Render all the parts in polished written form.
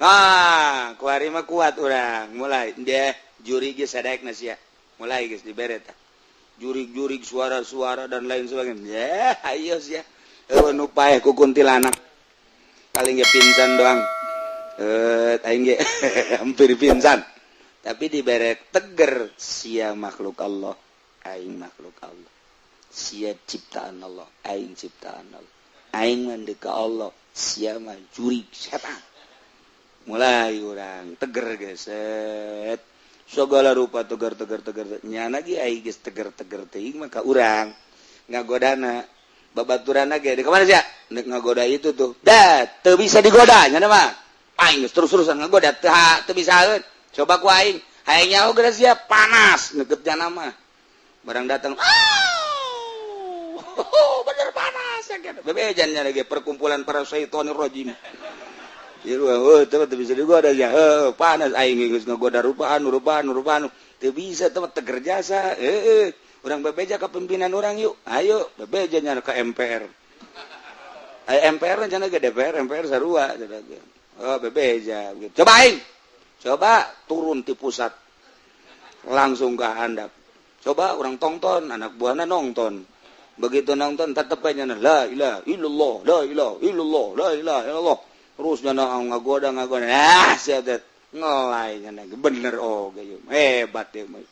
Ah, kuari mah kuat urang. Mulai dia jurig ge sadaekna sia. Mulai geus dibere tah. Jurig-jurig suara-suara dan lain sebagainya. Ya, ayo sia. Eueuh nu paeh ku kuntilanak. Paling ge pingsan doang. Eh, aing ge hampir pingsan. Tapi dibere teger sia makhluk Allah, aing makhluk Allah. Sia ciptaan Allah, aing ciptaan Allah. Aing mah ka Allah, sia mah jurig setan. Mulai urang teger geset segala rupa tegar tegar tegar nyana ge ai geus teger teger teuing maka urang ngagodana babaturanna ge di kemana sia nek ngagoda itu tuh dah teu bisa digoda nyana mah aing geus terus-terusan ngagoda teu teu bisaeun coba ku aing hayang nyaho geus sia panas neukeut nyana mah barang datang oh bener panas ya bebejan nya lagi perkumpulan para syaitonir rajim. Oh, teu bisa digoda ya. Panas aing geus ngagoda rupaan rupaan rupaan teu bisa teu teger jasa. Heeh, urang bebeja ka pimpinan urang yuk. Ayo bebeja nya ka MPR. Ayo MPR cenah ge DPR MPR sarua cenah ge. Oh bebeja. Coba aing. Coba turun ti pusat. Langsung ke handap. Coba urang tongton, anak buahna nonton. Begitu nonton tetep aja la ilaha illallah, la ilaha illallah, la ilaha illallah. Terus nyana ngagoda ngagoda ah sia teh ngelai nyana bener oh ge hebat ya mah.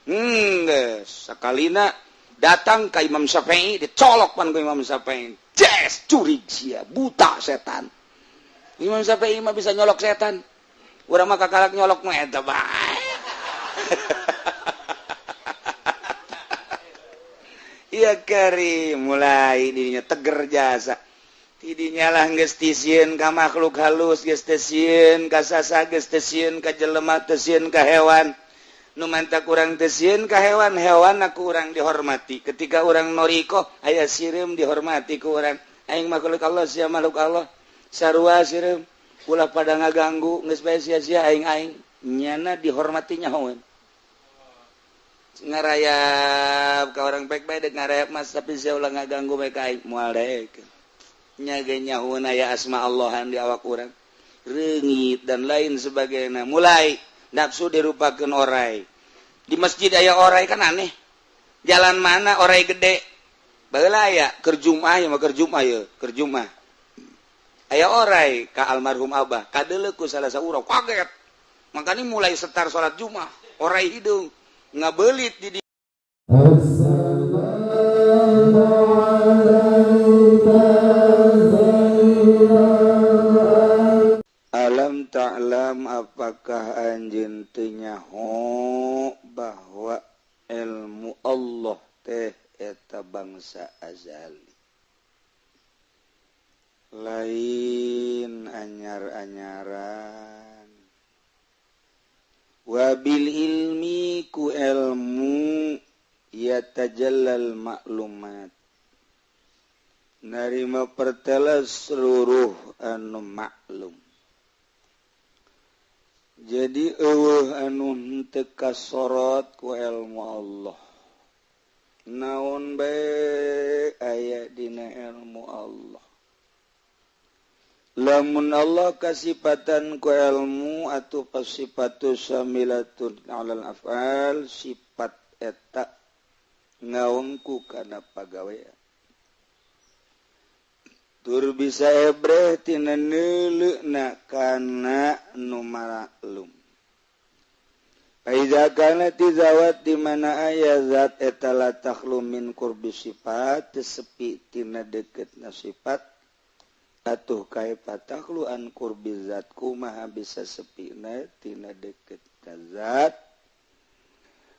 Geus sakalina datang ka Imam Syafi'i dicolok pan ku Imam Syafi'i. Jes jurig sia buta setan. Imam Syafi'i mah bisa nyolok setan. Urang mah kakalak nyolok mah eta bae. Iya kari mulai dirinya teger jasa. Tidinya lah geus tisieun ka makhluk halus, geus teu sieun ka sasa, geus teu sieun ka jelema, teu sieun ka hewan. Nu manta kurang teu sieun ka hewan, hewan aku urang dihormati. Ketika urang noriko aya sireum dihormati ku urang. Aing makhluk Allah, sia makhluk Allah. Sarua sireum, ulah pada ngaganggu, geus bae sia-sia aing-aing. Nyana dihormati nyahoeun. Ngarayap ka orang baik bae dek ngarayap mas tapi sia ulah ngaganggu bae ka aing moal daek. Nyage nyahoeun aya asma Allahan di awak urang reungit dan lain sebagainya. Mulai nafsu dirupakeun orai di masjid aya orai kan aneh jalan mana orai gede baheula aya keur Jumat ya mah keur Jumat ye keur Jumat aya orai ka almarhum abah kadeuleu ku salah saurang kaget makanya mulai setar salat Jumat orai hidung ngabelit di Alam ta'lam apakah anjeun teu nyaho bahwa ilmu Allah teh eta bangsa azali lain anyar-anyaran wabil ilmi ku ilmu yatajallal maklumat narima pertela seluruh anu maklum. Jadi eueuh anu henteu kasorot ku ilmu Allah. Naon bae aya dina ilmu Allah. Lamun Allah kasipatan ku ilmu atau pasipatu samilatun alal af'al sifat eta ngaongku kana pagawean. Tur bisa ebreh tina neuleuna kana nu maklum. Faiza kanat zawat di mana aya zat eta la takhlu min qurbi sifat sepi tina deketna sifat atuh kaifa takhlu an qurbi zat kumaha bisa sepina tina deketna zat.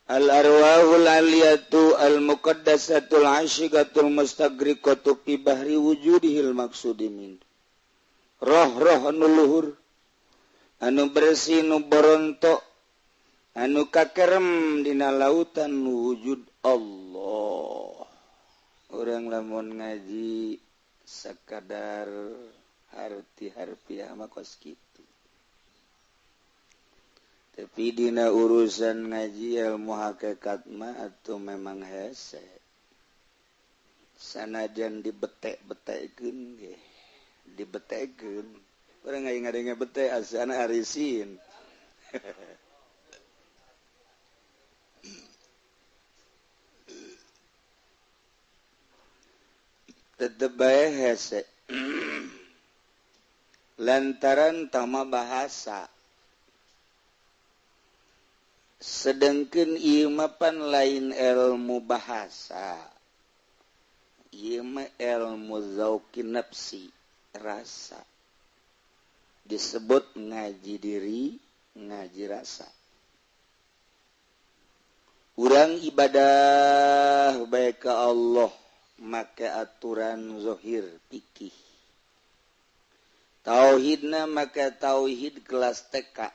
Al arwahul aliyatu al muqaddasatul asyiqatul mustagriqatu fi bahri wujudihil maksudi min. Roh-roh anu luhur anu bersih nu boronto anu kakerem dina lautan wujud Allah. Urang lamun ngaji sakadar harti harfiah mah kos kitu. Tapi dina urusan ngaji ilmu hakikat mah atuh memang hese. Sanajan dibetek-betekeun ge, dibetekeun. Urang aing ngadenge bete asana arisin. Tetep bae hese. Lantaran tama bahasa. Sedengkeun ieu mah pan lain ilmu bahasa. Ieu mah ilmu zauqin nafsi, rasa. Disebut ngaji diri, ngaji rasa. Urang ibadah bae ka Allah make aturan zahir fikih. Tauhidna make tauhid kelas TK.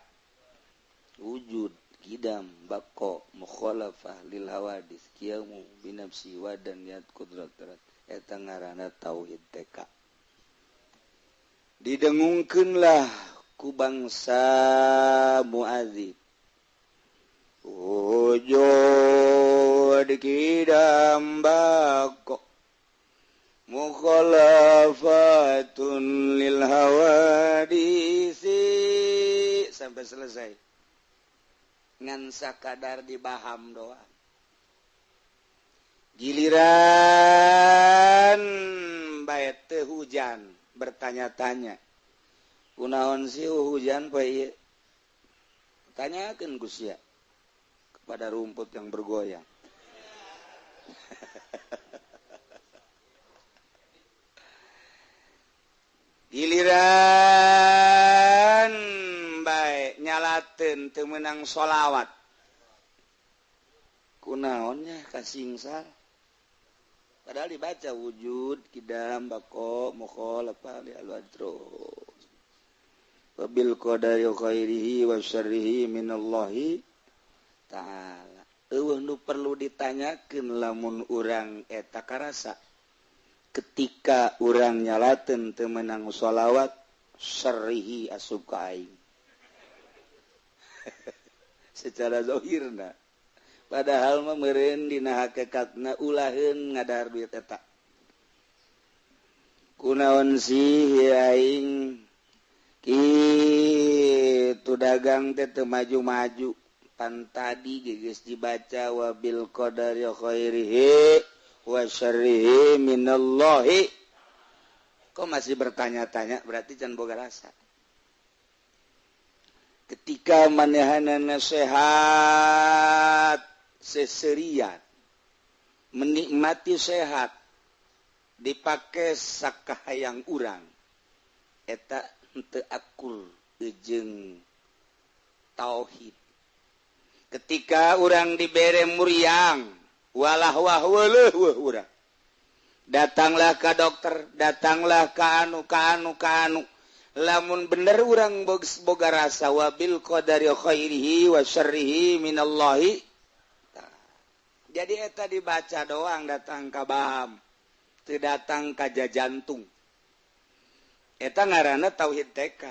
Wujud, kidam, bako, mukhalafah lil hawadis, qiyamu binafsi wa dan niat kudrat. Eta ngaranna tauhid TK. Didengungkeunlah ku bangsa muadzib. Wujud kidam bako mukhalafatun lil hawadisi sampai selesai. Ngan sakadar dibaham doang. Giliran bae teu hujan bertanya-tanya. Kunaon sih hujan poe ieu? Tanyakeun ku sia kepada rumput yang bergoyang. Giliran bae nyalateun teu meunang sholawat. Kunaonnya kasingsar. Padahal dibaca wujud kidam bako mukhalafah li al-adro. Wabil qadari khairihi wa syarrihi minallahi ta'ala. Eueuh nu perlu ditanyakeun lamun urang eta karasa. Ketika urang nyalateun teu meunang sholawat, syarrihi asup ka aing. Secara zahirna. Padahal mah meureun dina hakikatna ulaheun ngadahar duit eta. Kunaon sih aing kitu dagang teh teu maju-maju. Pan tadi geus dibaca wabil qadari khairihi wa syarrihi minallahi. Kok masih bertanya-tanya, berarti can boga rasa. Ketika manehanana sehat seserian, menikmati sehat dipakai sakahayang urang, eta henteu akur jeung tauhid. Ketika urang dibere muriang, walah wah weuleuh urang, datanglah ka dokter, datanglah ka anu ka anu ka anu. Lamun bener urang boga rasa wabil qadari khairihi wa syarrihi minallahi. Jadi eta dibaca doang datang ka baham, teu datang ka jajantung. Eta ngaranna tauhid TK.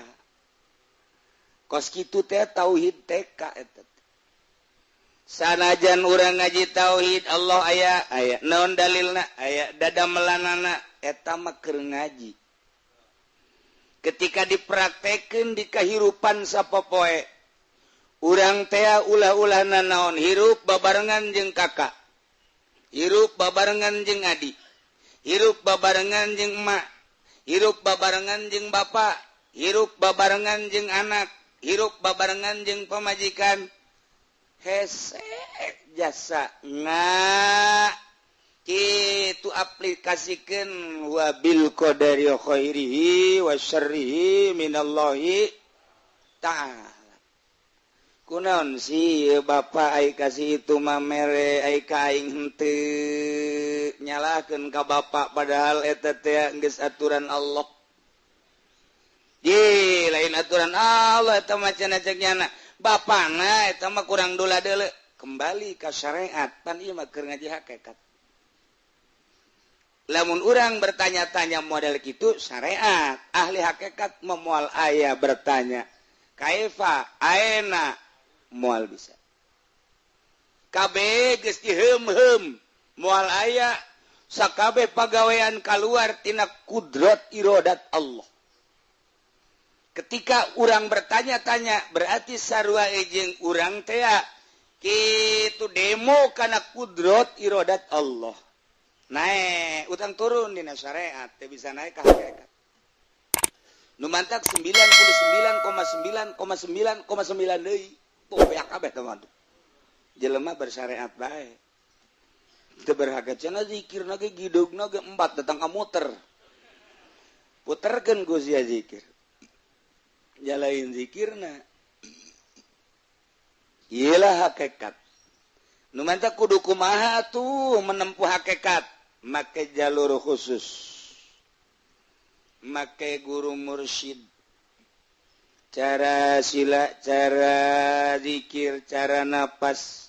Kos kitu teh tauhid TK eta. Sanajan urang ngaji tauhid Allah aya, aya naon dalilna, aya dadamelanana, eta mah keur ngaji. Ketika dipraktekeun di kahirupan sapopoe, urang tea ulah-ulah nanaon hirup babarengan jeung kakak, hirup babarengan jeung adik, hirup babarengan jeung emak, hirup babarengan jeung bapak, hirup babarengan jeung anak, hirup babarengan jeung pamajikan. Hese jasa nga kitu aplikasikeun wabil qadari khairihi wa syarrihi minallahi ta'ala. Kunaon sih bapak ai kasih itu mah mere ai ka aing henteu nyalahkeun ka bapak padahal eta teh geus aturan Allah. Di lain aturan Allah eta mah cenah cek nyana. Bapana eta mah kurang dola deuleu kembali ka syariat pan ieu mah keur ngaji hakikat. Lamun urang bertanya-tanya model kitu syariat, ahli hakikat memual aya bertanya kaifa aena moal bisa. Kabeh geus diheum-heum moal aya sakabeh pagawean kaluar tina kudrat irodat Allah. Ketika urang bertanya-tanya berarti sarua jeung urang tea kitu demo kana kudrot irodat Allah. Naik utang turun dina syariat teu bisa naik ka hakikat. Nu mantak 99,9,9,9 deui. Tuh beak kabeh teman. Jelema bersyariat bae. Teu berhakat cenah zikirna ge gidugna ge empat datang ka muter. Puterkeun ku sia zikir. Jalain zikirna. Iyalah hakikat. Nu mantak kudu kumaha tuh menempuh hakikat, make jalur khusus. Make guru mursyid. Cara sila, cara zikir, cara napas.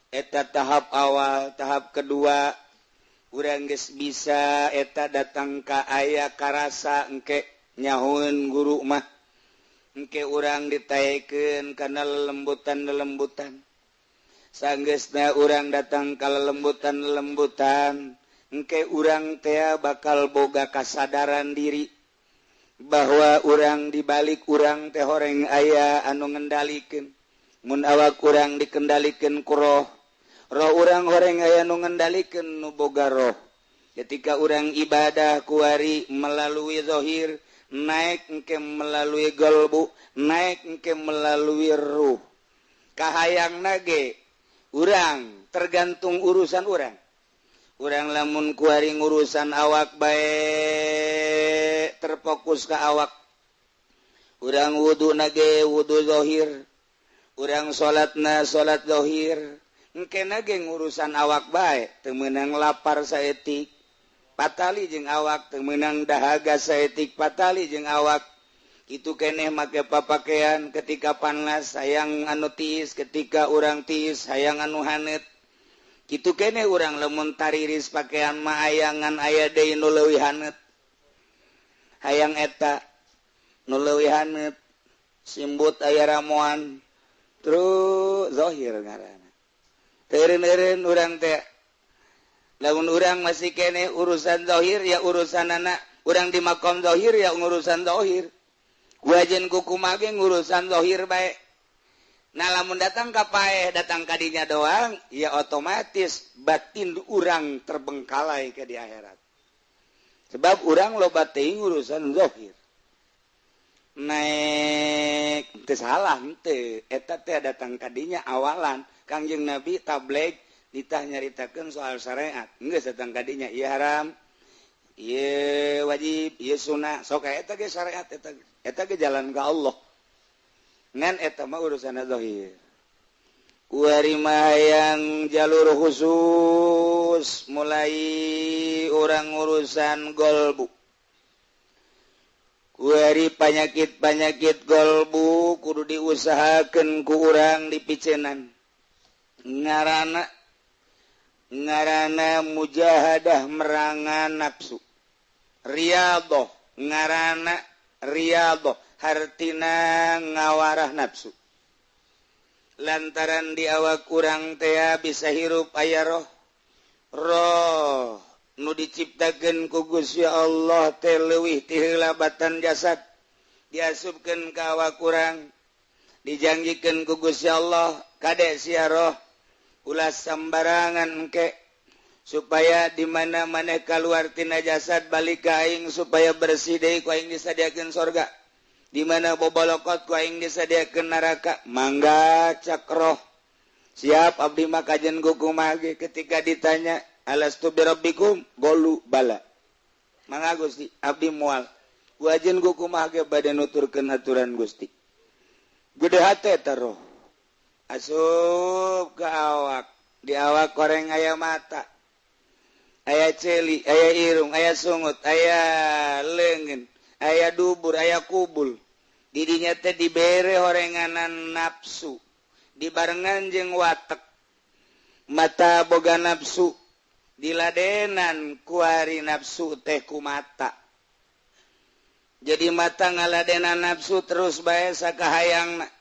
Eta tahap awal, tahap kedua urang geus bisa eta datang ka aya karasa engke nyahoeun guru mah. Engke urang ditaekeun kana lelembutan-lelembutan. Sanggeusna urang datang ka lelembutan-lelembutan, engke urang tea bakal boga kasadaran diri bahwa urang dibalik urang teh horeng aya anu ngendalikeun. Mun awak urang dikendalikeun ku roh, roh urang horeng aya nu ngendalikeun nu boga roh. Ketika urang ibadah kuari melalui zahir, naik engke melalui golbu, naik engke melalui ruh. Kahayang nage urang tergantung urusan urang. Urang lamun kuari ngurusan awak bae terfokus ke awak. Urang wudu nage wudu zahir, urang salatna salat zahir. Engke nage ngurusan awak bae, teu meunang lapar saetik patali jeung awak, teu meunang dahaga saetik patali jeung awak. Kitu keneh make papakaian ketika panas hayang anu tiis, ketika urang tiis hayang anu haneut. Kitu keneh urang lamun tariris pakaian mah ayangan aya deui nu leuwih haneut. Hayang eta nu leuwih haneut, simbut aya ramuan, terus zahir ngaranna. Teu eureun-eureun urang teh. Lamun urang masih keneh urusan zahir ya urusanana, urang di makom zahir ya urusan zahir. Wajen kukumaha ge ngurusan zahir bae. Nah lamun datang ka paeh, datang ka dinya doang, ya otomatis batin urang terbengkalai ke di akhirat. Sebab urang loba teuing urusan zahir. Naik teu salah henteu, eta teh datang ka dinya awalan. Kangjeng Nabi tabligh ditah nyaritakeun soal syariat. Geus datang ka dinya ieu haram, ieu wajib, ieu sunah. Sok eta ge syariat eta. Eta ge jalan ka Allah. Ngan eta mah urusan zahir. Kuari mah yang jalur khusus mulai urang urusan golbu. Kuari panyakit-panyakit golbu kudu diusahakeun ku urang dipicenan. Ngarana ngarana mujahadah merangan nafsu. Riyadhah ngarana riyadhah hartina ngawarah nafsu. Lantaran di awak urang tea bisa hirup aya roh. Roh nu diciptakeun ku Gusti Allah teh leuwih ti heula batan jasad. Diasupkeun ka awak urang, dijanjikeun ku Gusti Allah kade sia roh ulah sambarangan engke supaya di mana-mana keluar tina jasad balik ka aing supaya bersih deui ku aing disadiakeun sorga. Di mana bobolokot ku aing disadiakeun neraka. Mangga cak roh. Siap abdi mah kajen kukumaha ge ketika ditanya alastu birabbikum golu bala. Mangga Gusti abdi moal. Wajen kukumaha ge bade nuturkeun aturan Gusti. Gede hate eta roh. Asup ke awak. Di awak koreng aya mata, aya celi, aya irung, aya sungut, aya leungeun, aya dubur, aya kubul. Didinya teh dibere horenganan nafsu, dibarengan jeung watek. Mata boga nafsu, diladenan kuari nafsu teh ku mata. Jadi mata ngaladenan nafsu terus bae sakahayangna.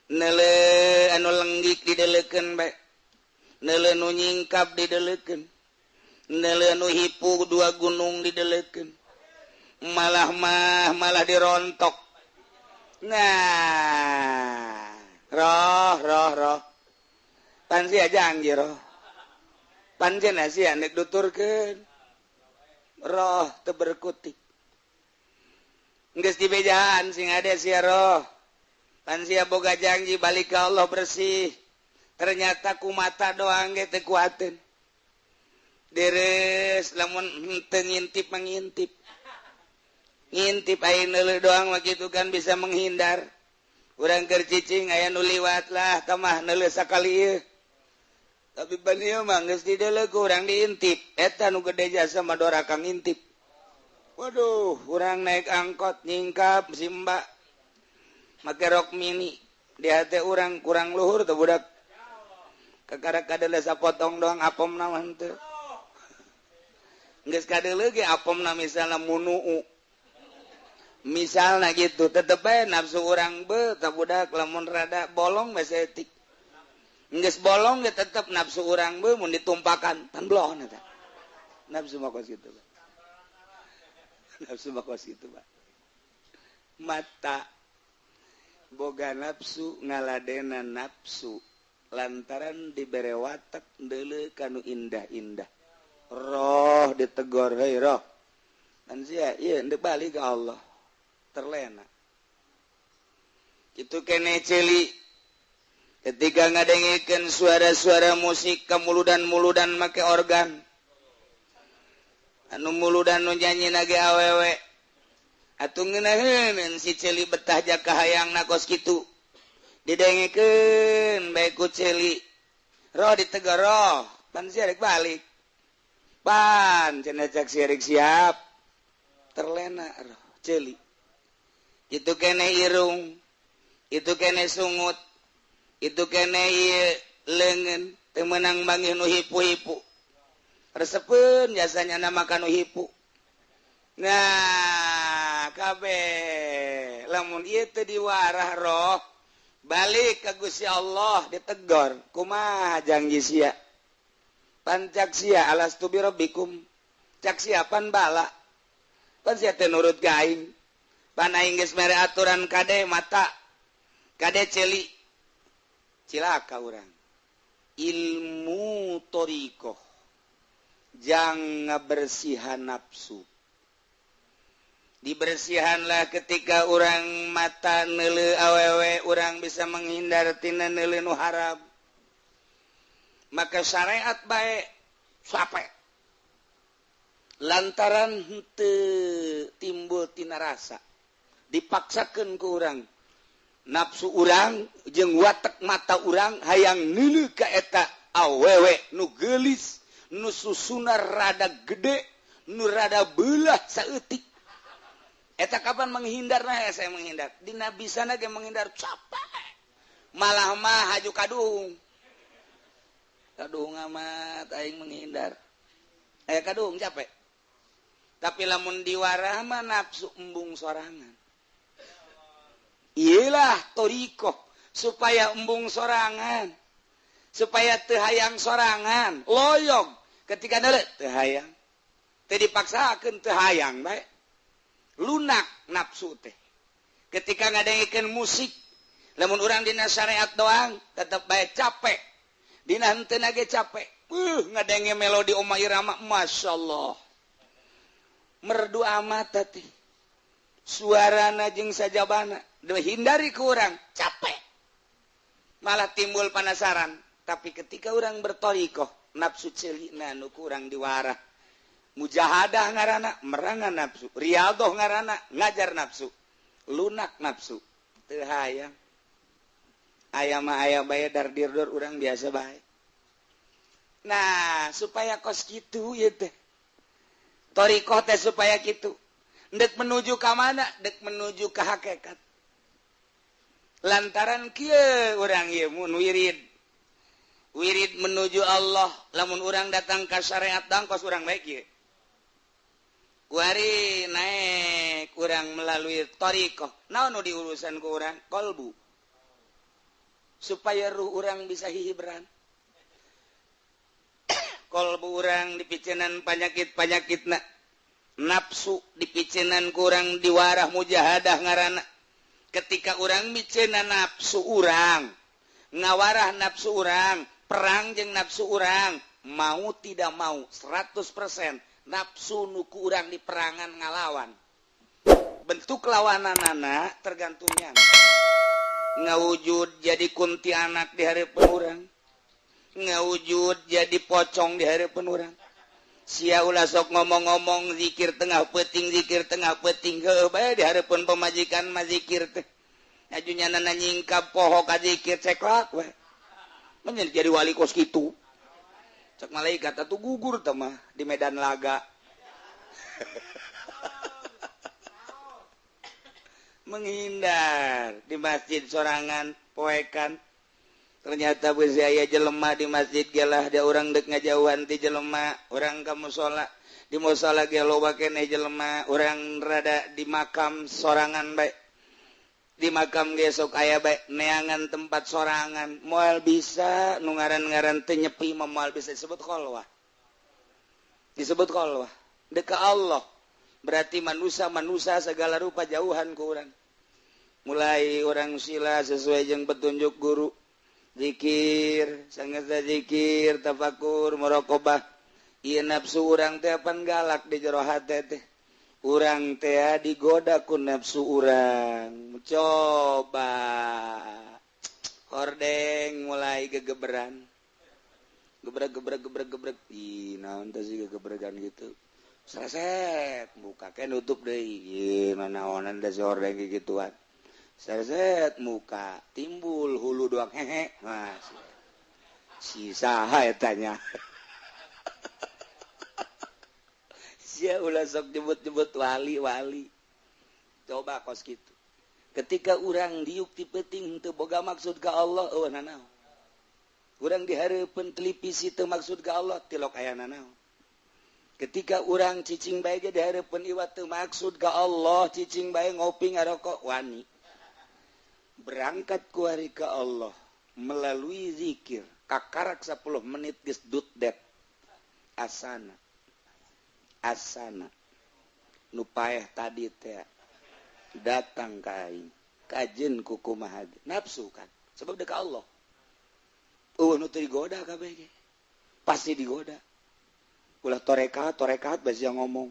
Neule anu lenggik didelekeun bae. Neule nu nyingkap didelekeun. Neule nu hipu dua gunung didelekeun. Malah mah malah dirontok. Nah, roh roh roh. Pan sia janji roh. Pan cenah sia nek duturkeun. Roh teu berkutik. Geus dibejaan sing ade sia roh. Pan sia boga janji balik ka Allah bersih. Ternyata ku mata doang ge teu kuateun. Deres lamun henteu ngintip mengintip. Ngintip aya neuleuh doang mah kitu kan bisa menghindar. Urang keur cicing aya nu liwat lah tamah neuleuh sakali ieu. Tapi ban ieu mah geus dideuleuh ku urang diintip. Eta nu gede jasa mah doraka ngintip. Waduh, urang naik angkot nyingkap si mbak make rok mini. Di hati urang kurang luhur tuh budak. Kakara kadeuleuh sapotong doang apomna mah henteu. Geus kadeuleuh ge apomna misalna munuu. Misalna gitu, tetep bae nafsu urang be tah budak lamun rada bolong mah saeutik. Geus bolong ge tetep nafsu urang be mun ditumpakan tan blon eta. Nafsu mah kos kitu. Nafsu mah kos kitu, Pak. Mata boga nafsu ngaladena nafsu lantaran dibere watek deuleu kanu indah-indah. Roh ditegor, hei roh. Dan sia ieu ndek balik ka Allah. Terlena. Itu kene celi ketika ngadengekeun suara-suara musik kemuludan-muludan make organ. Anu muludan nu nyanyi nage awewe. Atuh ngeunaheun si celi betah jaka hayangna kos kitu. Didengekeun bae ku celi. Roh ditegor roh, pan sia rek balik. Pan cenah cak sia rek siap. Terlena roh celi. Itu kene irung, itu kene sungut, itu kene ieu leungeun, teu meunang manggih nu hipu-hipu. Resepeun jasanya nama kanu hipu. Nah, kabeh lamun ieu teu diwarah roh, balik ka Gusti Allah ditegor, kumaha janji sia? Pan cak sia alastu bi rabbikum. Cak sia pan bala. Pan sia teu nurut ka aing. Pan aing geus mere aturan kade mata, kade celi. Cilaka urang. Ilmu thariqah jang ngabersihan nafsu. Dibersihanlah ketika urang mata neuleuh awewe, urang bisa menghindar tina neuleuh nu haram. Maka syariat bae sape. Lantaran henteu timbul tina rasa. Dipaksakeun ku urang. Nafsu urang jeung watek mata urang hayang neuleuh ka eta awewe nu geulis, nu susuna rada gede, nu rada beulah saeutik. Eta kapan menghindar? Nah, saya menghindar. Dina bisana ge menghindar capek. Malah mah haju kadung. Kadung amat aing menghindar. Aya kadung capek. Tapi lamun diwarah mah nafsu embung sorangan. Iyalah thariqah supaya embung sorangan. Supaya teu hayang sorangan, loyog ketika neuleuh teu hayang. Teu dipaksakeun teu hayang bae. Lunak nafsu teh. Ketika ngadengekeun musik, lamun urang dina syariat doang tetep bae capek. Dina henteu ge capek. Ngadenge melodi Oma Irama, masyaallah. Merdu amat teh. Suarana jeung sajabana dihindari ku urang capek. Malah timbul penasaran. Tapi ketika urang berthariqah, nafsu celina nu kurang diwarah. Mujahadah ngarana merangan nafsu, riyadhah ngarana ngajar nafsu, lunak nafsu. Teu hayang. Aya mah aya bae dardirdur urang biasa bae. Nah, supaya kos kitu ieu teh. Thariqah teh supaya kitu. Dek menuju ka mana? Dek menuju ka hakikat. Lantaran kieu urang ieu mun wirid. Wirid menuju Allah, lamun urang datang ka syariat dang kos urang bae kieu. Kuari naik urang melalui thariqah. Naon nu diurusan ku urang? Kolbu. Supaya ruh urang bisa hihibran. Kolbu urang dipicenan panyakit-panyakitna. Nafsu dipicenan kurang diwarah mujahadah ngarana. Ketika urang miceuna nafsu urang, ngawarah nafsu urang, perang jeung nafsu urang, mau tidak mau 100% nafsu nu ku urang di perangan ngalawan. Bentuk lawananana tergantungnya ngawujud jadi kuntianak di hareupeun urang, ngawujud jadi pocong di hareupeun urang. Sia ulah sok ngomong-ngomong zikir tengah peuting, zikir tengah peuting, heueuh bae di hareupeun pamajikan mah zikir teh. Ajunya nana nyingkap poho ka zikir ceklak we. Menjadi jadi wali kos kitu. Cek malaikat atuh gugur teh mah di medan laga. Menghindar di masjid sorangan poekan. Ternyata beusi aya jelema di masjid gelah dia urang deuk ngajauhan ti jelema, urang ka musala, di musala ge loba keneh jelema, urang rada di makam sorangan bae. Di makam ge sok aya bae neangan tempat sorangan, moal bisa nu ngaran-ngaran teu nyepi mah moal bisa disebut kholwah. Disebut kholwah. Deuk ka Allah. Berarti manusia-manusia segala rupa jauhan ku urang. Mulai urang sila sesuai jeung petunjuk guru. Zikir, sanggeus zikir, tafakur, muraqabah. Ieu nafsu urang teh pan galak di jero hate teh. Urang teh digoda ku nafsu urang. Coba hordeng mulai gegeberan. Gebrek gebrek gebrek gebrek. Ih, naon teh sih gegebregan gitu. Sreset, muka ke nutup deui. Ih, nanaonan teh si hordeng gituan. Sreset muka timbul hulu doang hehe. Nah, si saha eta nya. Sia ulah sok nyebut-nyebut wali-wali. Coba kos kitu. Ketika urang diuk ti peuting teu boga maksud ka Allah eueuh nanaon. Urang di hareupeun televisi teu maksud ka Allah tilok aya nanaon. Ketika urang cicing bae ge di hareupeun iwat teu maksud ka Allah, cicing bae ngopi ngarokok wani. Berangkat kuari ke Allah melalui zikir kakarak 10 menit geus dut det asana asana nu paeh tadi teh datang ka aing kajeun ku kumaha nafsu kan sebab deuk ka Allah eueuh nu teu digoda kabeh ge pasti digoda ulah torekat torekat basi ngomong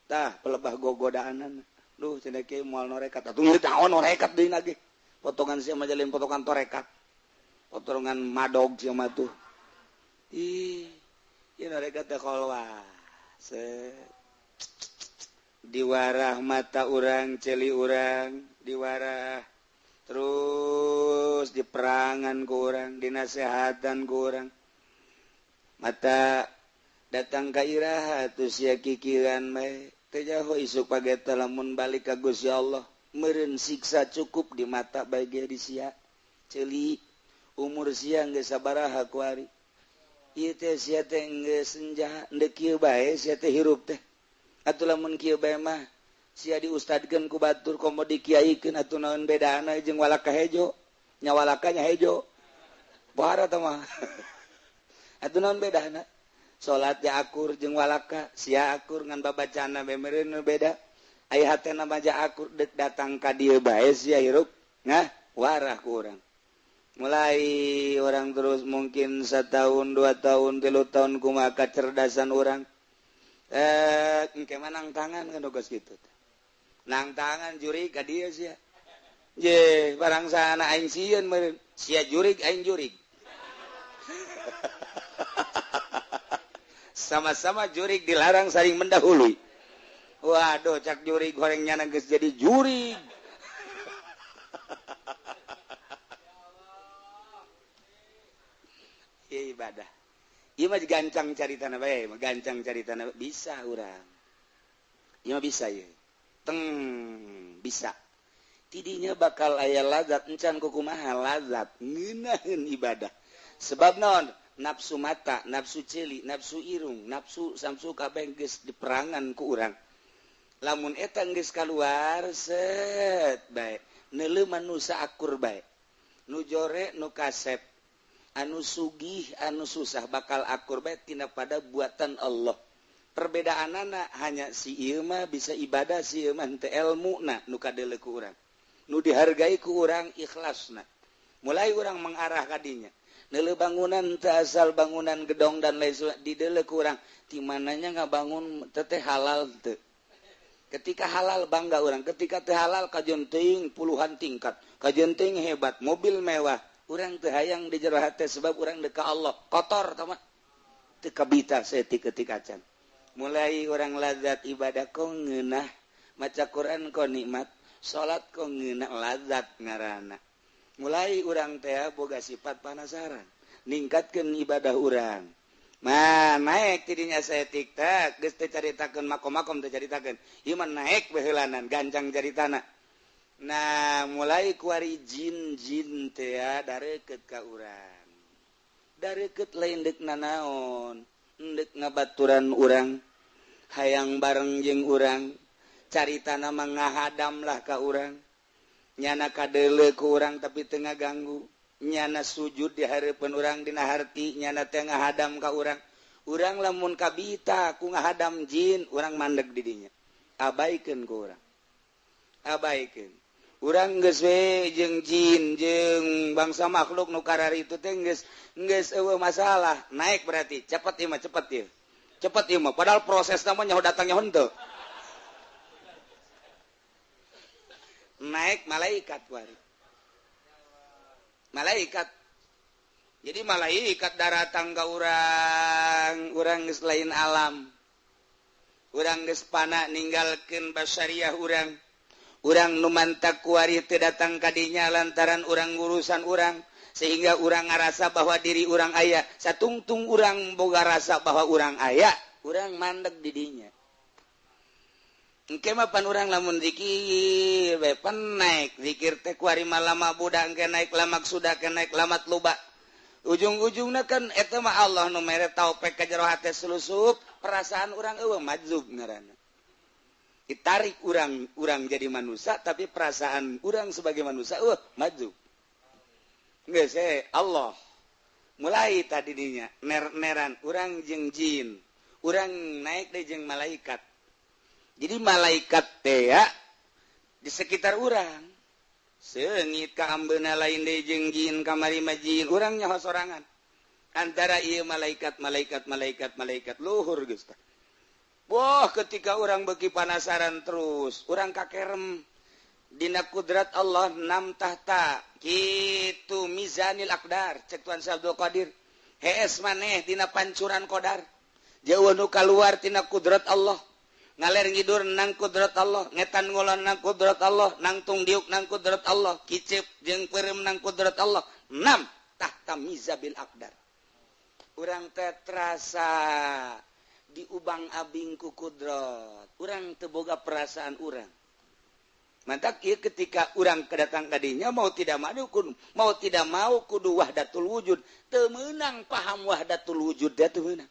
tah pelebah gogodaanan duh cenah kieu moal norekat atuh naon norekat deui lagi potongan sia mah jalin potongan torekat potongan madog sia mah tuh ih ieu norekat teh kholwah diwarah mata urang ceuli urang diwarah terus diperangan ku urang dinasehatan ku urang mata datang ka iraha tuh sia kikiran bae teu jaho isuk pageta lamun balik ka Gusti Allah meureun siksa cukup di mata bae ge di sia ceuli umur sia geus sabaraha kuari ieu teh sia teh geus senja deuk kieu bae sia teh hirup teh atuh lamun kieu bae mah sia diustadkeun ku batur komo dikiaikeun atuh naon bedana jeung walaka hejo nya walaka nya hejo pohara teh mah atuh naon bedana salat ja akur jeung walaka sia akur ngan babacana bae meureun beda aya hatena mah ja akur deuk datang ka dieu bae sia hirup nah warah ku urang mulai orang terus mungkin setahun 2 tahun 3 tahun kumaha kecerdasan orang engke mah nang tangan kan geus kitu nang tangan jurig ka dieu sia je barang sana aing sieun meureun sia jurig aing jurig sama-sama jurig dilarang saling mendahului. Waduh cak jurig goreng nyana geus jadi jurig. Ieu ibadah. Ieu mah gancang caritana bae, gancang caritana bisa urang. Ieu mah bisa ieu. Teng bisa. Tidinya bakal aya lazat encan kukumaha lazat ngeunaheun ibadah. Sebab naon? Nafsu mata, nafsu ceuli, nafsu irung, nafsu samsu kabeh geus diperangan ku urang. Lamun eta geus kaluar set bae, neuleuh manusa akur bae. Nu jore nu kasep, anu sugih anu susah bakal akur bae tina pada buatan Allah. Perbedaanana hanya si ieu mah bisa ibadah, si ieu mah henteu elmuna nu kadeuleu ku urang. Nu dihargai ku urang ikhlasna. Mulai urang mengarah kadinya. Neuleuh bangunan teu asal bangunan gedong dan lain sebagainya, dideuleu ku urang ti mananya ngabangun teteh halal teu. Ketika halal bangga urang, ketika teu halal kajeun teuing puluhan tingkat, kajeun teuing hebat, mobil mewah, urang teu hayang di jero hate sebab urang deuk ka Allah, kotor tah mah. Teu kabita saeutik ketika can. Mulai urang lazat ibadah kok ngeunah, maca Quran kok nikmat, salat kok ngeunah lazat ngaranna. Mulai urang teh boga sifat panasaran, ningkatkeun ibadah urang. Nah, naik tidinya saeutik teh geus teu caritakeun makom-makom teu caritakeun. Ieu mah naik baheulanan gancang caritana. Nah, mulai kuari jin-jin teh dareukeut ka urang. Dareukeut lain deuk nanaon, deuk ngabaturan urang, hayang bareng jeung urang, caritana mah ngahadam lah ka urang. Nyana kadeuleu ku urang tapi teu ngaganggu, nyana sujud di hareupeun urang dina harti, nyana teh ngahadam ka urang. Urang lamun kabita ku ngahadam jin, urang mandeg di dinya. Abaikeun ku urang. Abaikeun. Urang geus we jeung jin jeung bangsa makhluk nu kararitu teh geus geus eueuh masalah. Naik berarti cepet ieu mah, cepet ieu. Cepet ieu mah padahal proses mah nyaho datangnya henteu. Naik malaikat wari. Malaikat. Jadi malaikat daratang ka urang, urang geus lain alam. Urang geus pana ninggalkeun basyariah urang. Urang nu mantak kuari teu datang ka dinya lantaran urang urusan urang sehingga urang ngarasa bahwa diri urang aya. Satungtung urang boga rasa bahwa urang aya, urang mandeg di dinya. Engke mah pan urang lamun zikir bae pan naik zikir teh kuari mah lama budak engke naik lamak sudah ke naik lamat luba. Ujung-ujungna kan eta mah Allah nu mere taufik ka jero hate selusup perasaan urang eueuh majzub ngaranna. Ditarik urang urang jadi manusia tapi perasaan urang sebagai manusia eueuh majzub. Geus Allah mulai tadi dinya ner-neran urang jeung jin, urang naik deui jeung malaikat. Jadi malaikat teh ya di sekitar urang. Seungit ka ambeuna lain deui jeung jin kamari mah jin, urang nyaho sorangan. Antara ieu malaikat malaikat malaikat malaikat luhur geus tah. Wah, ketika urang beuki panasaran terus, urang kakerem dina kudrat Allah nam tahta kitu mizanil aqdar cek Tuan Syekh Abdul Qadir. Hees maneh dina pancuran qadar. Jauh nu kaluar tina kudrat Allah. Ngaler ngidur nang kudrat Allah, ngetan ngulon nang kudrat Allah, nangtung diuk nang kudrat Allah, kicep jeung peureum nang kudrat Allah. Nam tahta mizabil aqdar. Urang teh terasa diubang-abing ku kudrat. Urang teu boga perasaan urang. Mantak ieu ketika urang kedatang kadinya mau tidak mau kudu, mau tidak mau kudu wahdatul wujud. Teu meunang paham wahdatul wujud teh teu meunang.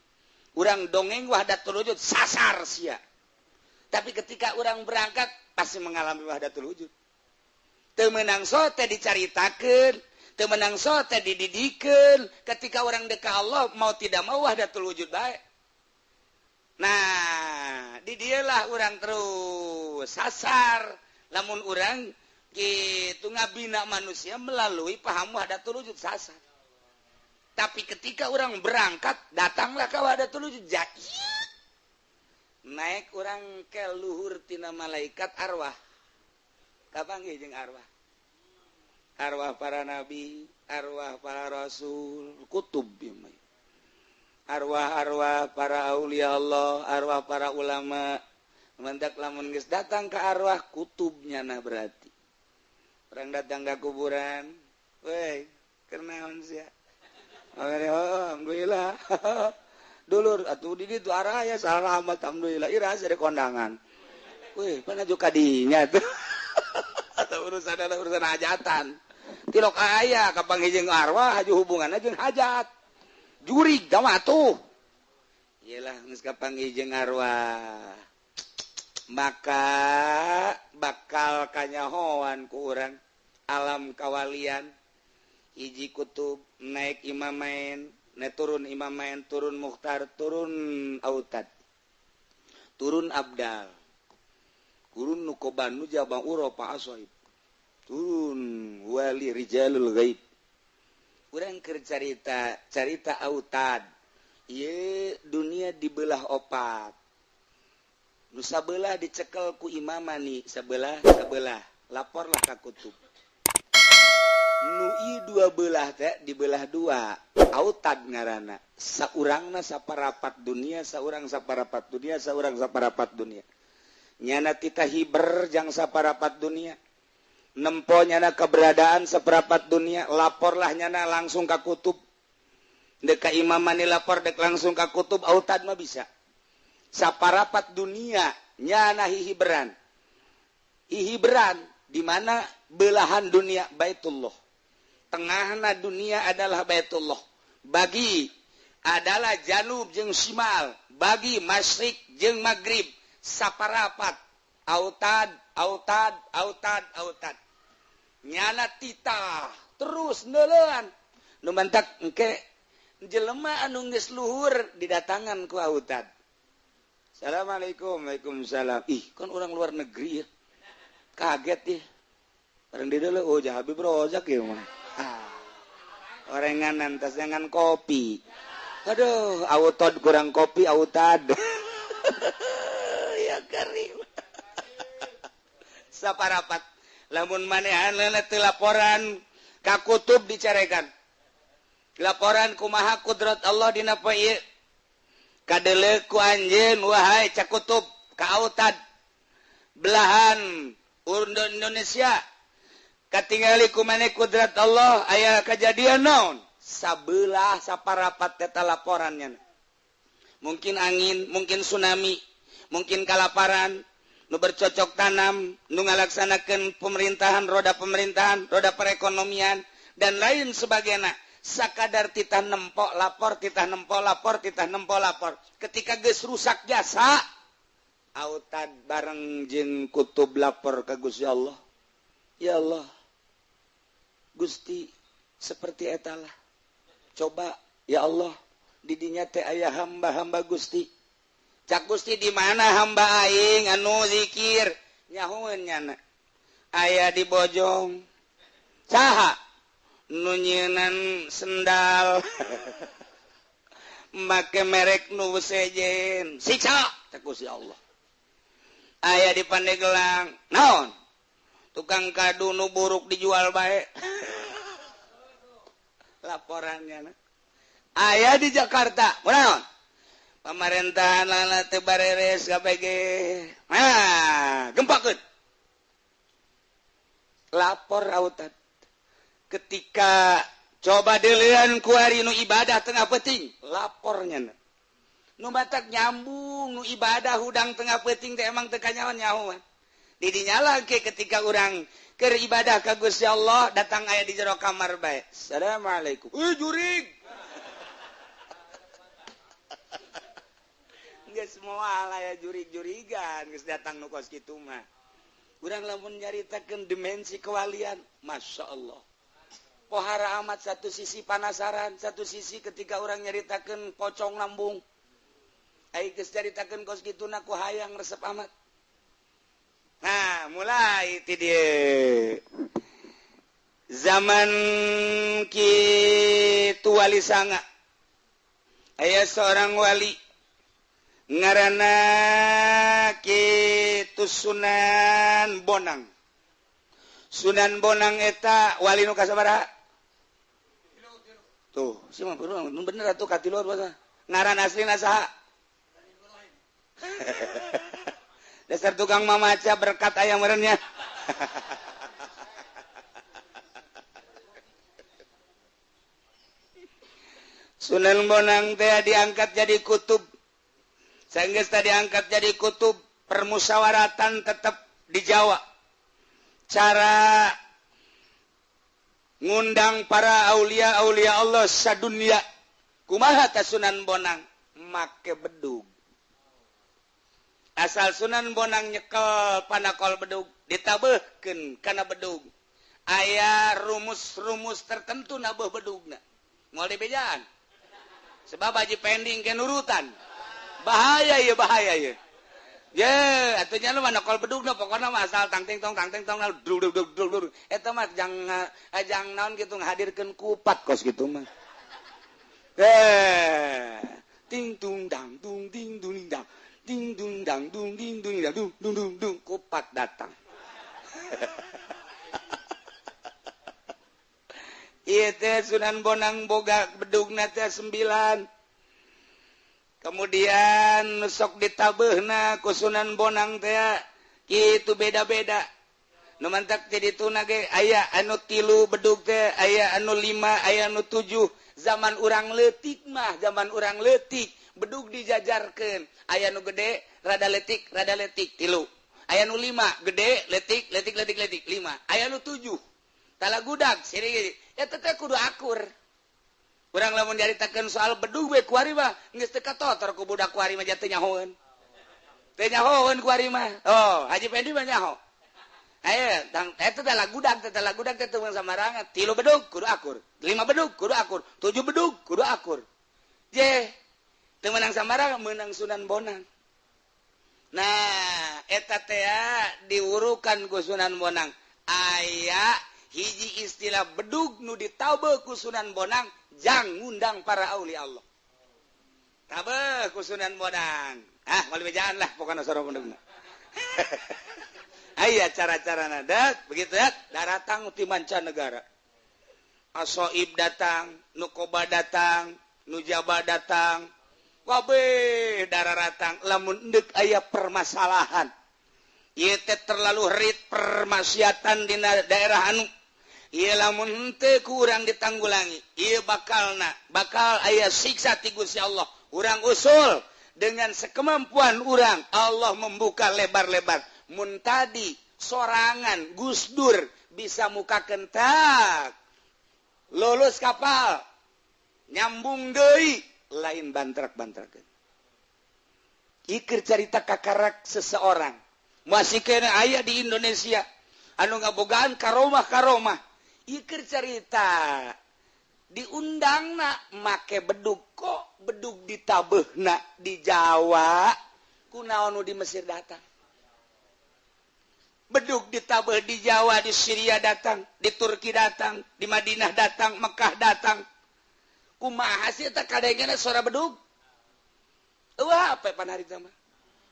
Urang dongeng wahdatul wujud sasar sia. Tapi ketika orang berangkat pasti mengalami wahdatul wujud. Teu meunang sote dicaritakeun, teu meunang sote dididikeun. Ketika orang dekat Allah mau tidak mau wahdatul wujud bae. Nah, di dialah orang terus sasar. Lamun orang kitu ngabina manusia melalui paham wahdatul wujud sasar. Tapi ketika orang berangkat datanglah ke wahdatul wujud. Naik orang ke luhur tina malaikat arwah. Kapanggih jeung arwah. Arwah para nabi, arwah para rasul, kutub ieu mah. Arwah-arwah para aulia Allah, arwah para ulama. Mantak lamun geus datang ke arwah kutubnya nah berarti. Orang datang ke kuburan, weh, keur naon sia? Alhamdulillah. Dulur atuh di ditu araya salamat alhamdulillah ira asa kondangan. Wih, pana juga kadinya tuh. Atau urusan ada urusan hajatan. Tilok aya kapanggih jeung arwah haju hubunganna jeung hajat. Jurig da mah atuh. Iyalah geus kapanggih jeung arwah. Maka bakal kanyahoan ku urang alam kawalian. Hiji kutub naik imamain, ne turun imamain, turun mukhtar, turun autad, turun abdal, turun nukoban nujabang uropa asoib. Turun wali rijalul ghaib. Urang keur carita carita autad. Ieu dunia dibelah opat. Nu sabelah dicekel ku imamani, sabelah sabelah laporlah ka kutub. Nu ieu dua belah teh dibelah dua, autad ngaranna. Saurangna saparapat dunia, saurang saparapat dunia, saurang saparapat dunia. Nyana titah hiber jang saparapat dunia. Nempo nyana keberadaan seperapat dunia, laporlah nyana langsung ka kutub. Dek ka imamani lapor dek langsung ka kutub, autad mah bisa. Saparapat dunia nyana hihiberan. Hihiberan di mana belahan dunia Baitullah. Tengahna dunia adalah Baitullah. Bagi adalah janub jeung simal, bagi masyrik jeung magrib, saparapat autad autad autad autad. Nyana titah terus neuleuan. Nu mantak engke jelema anu geus luhur didatangan ku autad. Assalamualaikum, waalaikumsalam. Ih, kan orang luar negeri ya. Kaget ya. Bareng di dulu, oh Habib Rozak ya mah. Ah. Orengan tas jangan kopi. Aduh, autad kurang kopi autad. Ya karim. Saparapat. Lamun manehanna teu laporan ka kutub dicarekan. Laporan kumaha kudrat Allah dina poe ieu. Kadele ku anjeun wahai cakutub ka autad belahan Indonesia katingali ku maneh kudrat Allah aya kajadian naon sabelah saparapat eta laporannya. Mungkin angin, mungkin tsunami, mungkin kalaparan, nu bercocok tanam, nu ngalaksanakeun pemerintahan, roda perekonomian dan lain sebagainya. Sakadar titah nempok lapor, titah nempok lapor, titah nempok lapor. Ketika geus rusak jasa, autad bareng jeung kutub lapor ka Gusti Allah. Ya Allah, Gusti seperti etalah. Coba ya Allah, di dinya teh aya hamba-hamba Gusti. Cak Gusti di mana hamba aing anu zikir? Nyahoeun nyana. Aya di Bojong. Saha? Nu nyeunan sendal make merek nu sejen siksa cak Gusti Allah. Aya di Pandeglang naon tukang kadu nu buruk dijual bae laporannya. Aya di Jakarta naon pemerintahan lana teu bareres KPG nah gempakeun lapor autad. Ketika coba deuleun ku ari nu ibadah tengah peuting lapornya. Nu batak nyambung nu ibadah hudang tengah peuting teh emang teu kanyahoan nyahoan. Di dinya lagi ketika urang keur ibadah ka Gusti Allah datang aya di jero kamar bae. Assalamualaikum. Jurig. Geus moal aya jurig-jurigan geus datang nu kos kitu mah. Urang lamun nyaritakeun dimensi kewalian, Masya Allah. Pohara amat satu sisi panasaran, satu sisi ketika orang nyaritakeun pocong lambung. Ai geus caritakeun kos kituna ku hayang resep amat. Nah, mulai ti dieu. Zaman kitu wali sanga. Aya seorang wali ngaranna kitu Sunan Bonang. Sunan Bonang eta wali nu kasabaraha? Tuh, si mah bener atuh katiluan bahasa. Ngaran aslina saha? Dasar tukang mamaca berkat aya meureunnya. Sunan Bonang teh diangkat jadi kutub. Sanggeus teh diangkat jadi kutub, permusyawaratan tetap di Jawa. Cara ngundang para aulia-aulia Allah sadunia. Kumaha ta Sunan Bonang? Make bedug. Asal Sunan Bonang nyekel panakol bedug, ditabeuhkeun kana bedug. Aya rumus-rumus tertentu nabeuh bedugna. Moal dibejaan. Sebab haji pending ke nurutan. Bahaya ya, bahaya ya. Ye, atunya lu mah nokol bedugna pokona mah asal tang ting tong dug dug dug dug dug. Eta mah jang naon kitu ngahadirkeun kupat kos kitu mah. Ting tung dang dung ding dung dang. Ding dung dang dung ding dung dang dung dung dung dung kupat datang. Ieu teh Sunan Bonang boga bedugna teh 9. Kemudian sok ditabeuhna ku Sunan Bonang teh kitu beda-beda. Nu mantak teh dituna ge aya anu 3 bedug teh, aya anu 5, aya anu 7. Zaman urang leutik mah, zaman urang leutik bedug dijajarkeun. Aya nu gede, rada leutik 3. Aya nu 5, gede, leutik, leutik, leutik, leutik 5. Aya nu 7. Talagudag siri eta teh kudu akur. Urang lamun nyaritakeun soal bedug we kuari mah geus teu katotor ku budak kuari mah teu nyahoeun. Teu nyahoeun kuari mah. Oh, Haji Pendi mah nyaho. Ayo, tang eta teh lagudag teh teu samarangan. 3 bedug kudu akur, 5 bedug kudu akur, 7 bedug kudu akur. Je, teu meunang samarangan meunang Sunan Bonang. Nah, eta teh diwurukan ku Sunan Bonang. Aya hiji istilah bedug nu ditabe ku Sunan Bonang jang ngundang para aulia Allah. Tabe ku Sunan Bonang. Ah, moal bejaan lah pokona sora bedugna. Aya cara-carana dak begitu ya, daratang ti mancanegara. Asoib datang, Nukoba datang, Nujaba datang. Kabeh dararatang lamun endek aya permasalahan. Ieu teh terlalu rit permaksiatan dina daerah anu. Ieu lamun henteu ku urang ditanggulangi, ieu bakalna bakal aya siksa ti Gusti Allah. Urang usul dengan sekemampuan urang, Allah membuka lebar-lebar. Mun tadi sorangan Gus Dur bisa muka kentak, lulus kapal, nyambung deui, lain bantrak-bantrakeun. Ieu carita kakarak seseorang masih kena aya di Indonesia anu ngabogaan karomah-karomah. Ieu carita diundangna make bedug, kok bedug ditabeuhna di Jawa, kunaon nu di Mesir datang. Bedug ditabeuh di Jawa, di Syria datang, di Turki datang, di Madinah datang, Mekah datang. Kumaha sih eta kadengena suara bedug? Eueuh HP pan harita mah.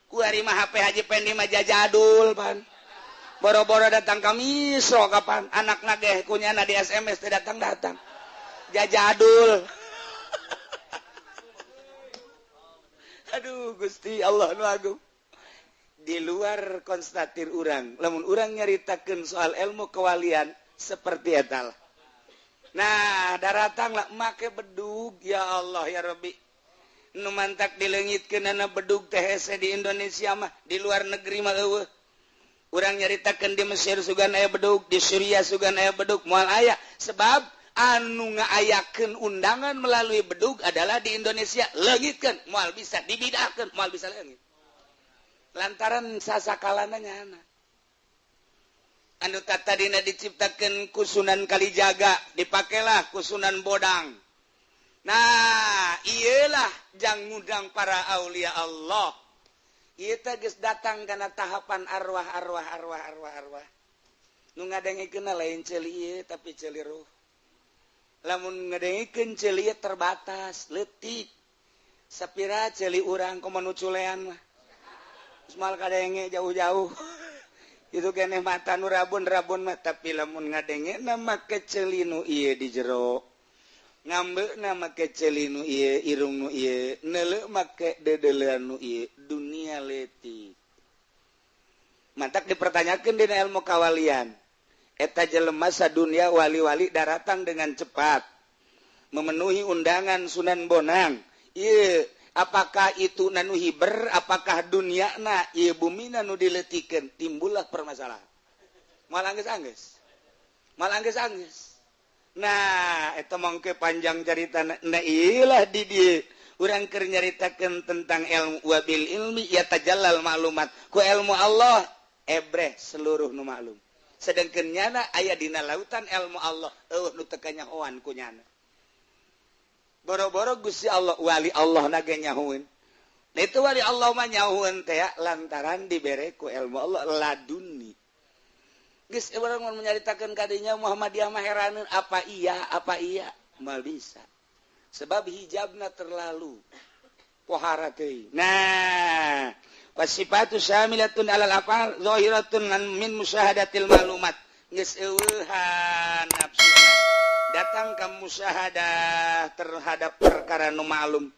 Ku hari mah HP Haji Pendi mah jajadul pan. Boro-boro datang ka Misro kapan anakna ge kunyana di SMS teh datang-datang. Jajadul. Aduh Gusti Allah nu agung. Di luar konstatir urang, lamun urang nyaritakeun soal ilmu kewalian seperti eta lah. Nah, daratang lah make bedug ya Allah ya Rabbi. Nu mantak dileungitkeunana bedug teh hese di Indonesia mah, di luar negeri mah eueuh. Urang nyaritakeun di Mesir sugan aya bedug, di Suriah sugan aya bedug, moal aya sebab anu ngaayakeun undangan melalui bedug adalah di Indonesia leungitkeun, moal bisa dibidahkeun, moal bisa leungit. Lantaran sasakalana nyana. Anu tadina diciptakeun ku Sunan Kalijaga, dipakelah ku Sunan Bonang. Nah, iyalah jang ngundang para aulia Allah. Ieu teh geus datang kana tahapan arwah arwah arwah arwah arwah. Nu ngadengikeun lain ceuli ieu tapi ceuli ruh. Lamun ngadengikeun ceuli ieu terbatas, leutik. Sapira ceuli urang komo nu culean mah. Semal kadenge jauh-jauh. Itu keneh mata nu rabun-rabun mah, tapi lamun ngadengena make ceuli nu ieu di jero. Ngambeuna make ceuli nu ieu, irung nu ieu, neuleuh make deudeulean nu ieu, dunia leutik. Mantak dipertanyakeun dina ilmu kawalian. Eta jelema sadunia wali-wali daratang dengan cepat memenuhi undangan Sunan Bonang. Ieu apakah itu nanu hiber, apakah duniana ieu bumina nu dileutikeun, timbullah permasalahan. Moal anggeus-anggeus. Moal anggeus-anggeus. Nah, eta mangke panjang caritana. Nah, ieulah di dieu urang keur nyaritakeun tentang ilmu wabil ilmi ya tajallal maklumat. Ku ilmu Allah ebreh seluruh nu maklum. Sedangkeun nyana aya dina lautan ilmu Allah, eueuh nu teu kanyahoan ku nyana. Boro-boro Gusti Allah wali Allah na ge nyahoeun. Nah itu wali Allah mah nyauheun teh lantaran dibere ku ilmu Allah laduni. Geus urang mun nyaritakeun ka dinya Muhammadiyah mah heraneun apa iya moal bisa. Sebab hijabna terlalu pohara teuing. Nah, wasifatu syamilatun alal afal zahiratun min musyahadatil maklumat. Geus eueuhan nafsuna datang ka musyahadah terhadap perkara nu maklum.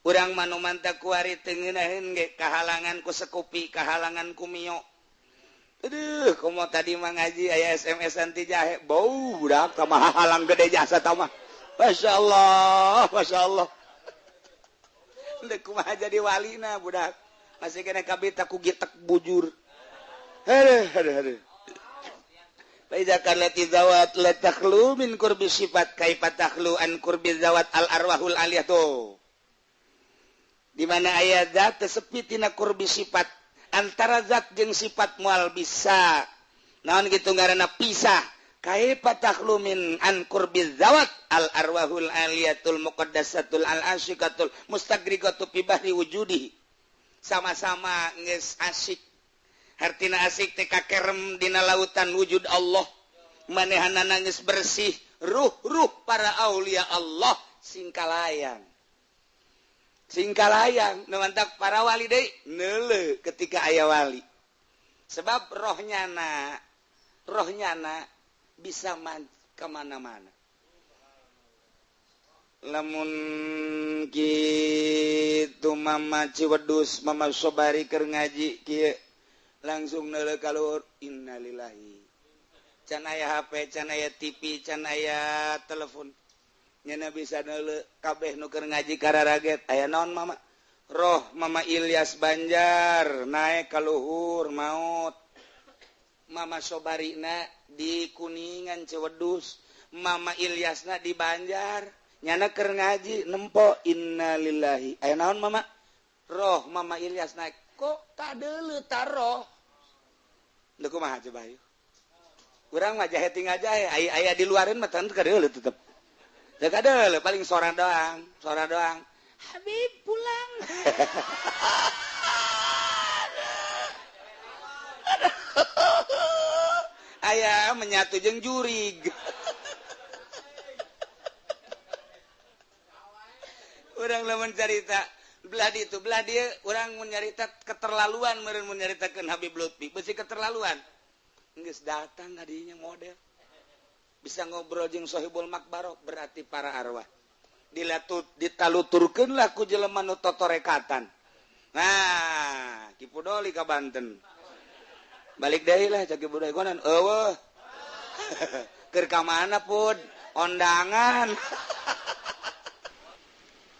Urang mah nu mantap kuari teu ngeunaheun ge kahalangan ku sekupi, kahalangan ku mio. Aduh, komo tadi mah ngaji aya SMS-an ti jahe, bau budak tah mah halang gede jasa tah mah. Masya Allah, Masya Allah. Deuk kumaha jadi walina budak. Masih kena kabita ku gitek bujur. Aduh, aduh, aduh. Fa iza kanat zawat la takhlu min qurbi sifat kaifa takhlu an qurbi zawat al arwahul aliyah tuh. Di mana aya zat sepi tina qurbi sifat antara zat jeung sifat moal bisa naon kitu ngaranna pisah kaifa takhlu min an qurbi zawat al arwahul aliyatul muqaddasatul al asyiqatul mustagriqatu fi bahri wujudi sama-sama geus asyik hartina asik teh kakerem dina lautan wujud Allah manehanana geus bersih ruh-ruh para aulia Allah singkalayang singkalayang nu mantak para wali deui neuleuh ketika aya wali sebab rohnyana bisa kemana-mana lamun kitu mama Ciwedus mama Sobari keur ngaji kieu langsung neuleuh ka luhur innalillahi can aya HP can aya TV can aya telepon nyana bisa neuleuh kabeh nu keur ngaji kararaget aya naon mama roh mama Ilyas Banjar naek ka luhur maut mama Sobarina di Kuningan Ciwedus mama Ilyasna di Banjar nyana keur ngaji nempo innalillahi aya naon mama roh mama Ilyas naek kok kadeuleuh taroh leuh kumaha coba ieu urang mah jahe tinggal jahe aya di luareun mah teu kadeuleuh tetep teu kadeuleuh paling sora doang Habib pulang. Aya menyatu jeung jurig. Urang lamun carita belah ditu belah dieu urang mun nyarita keterlaluan meureun mun nyaritakeun Habib Lutfi beusi keterlaluan. Geus datang kadinya model. Bisa ngobrol jeung Sohibul Makbarok berarti para arwah. Dilatut ditaluturkeun lah ku jelema nu totorekatan. Nah, Ki Pudoli ka Banten. Balik deui lah cak Ki Pudoli konan eueuh. Keur ka mana pud? Ondangan.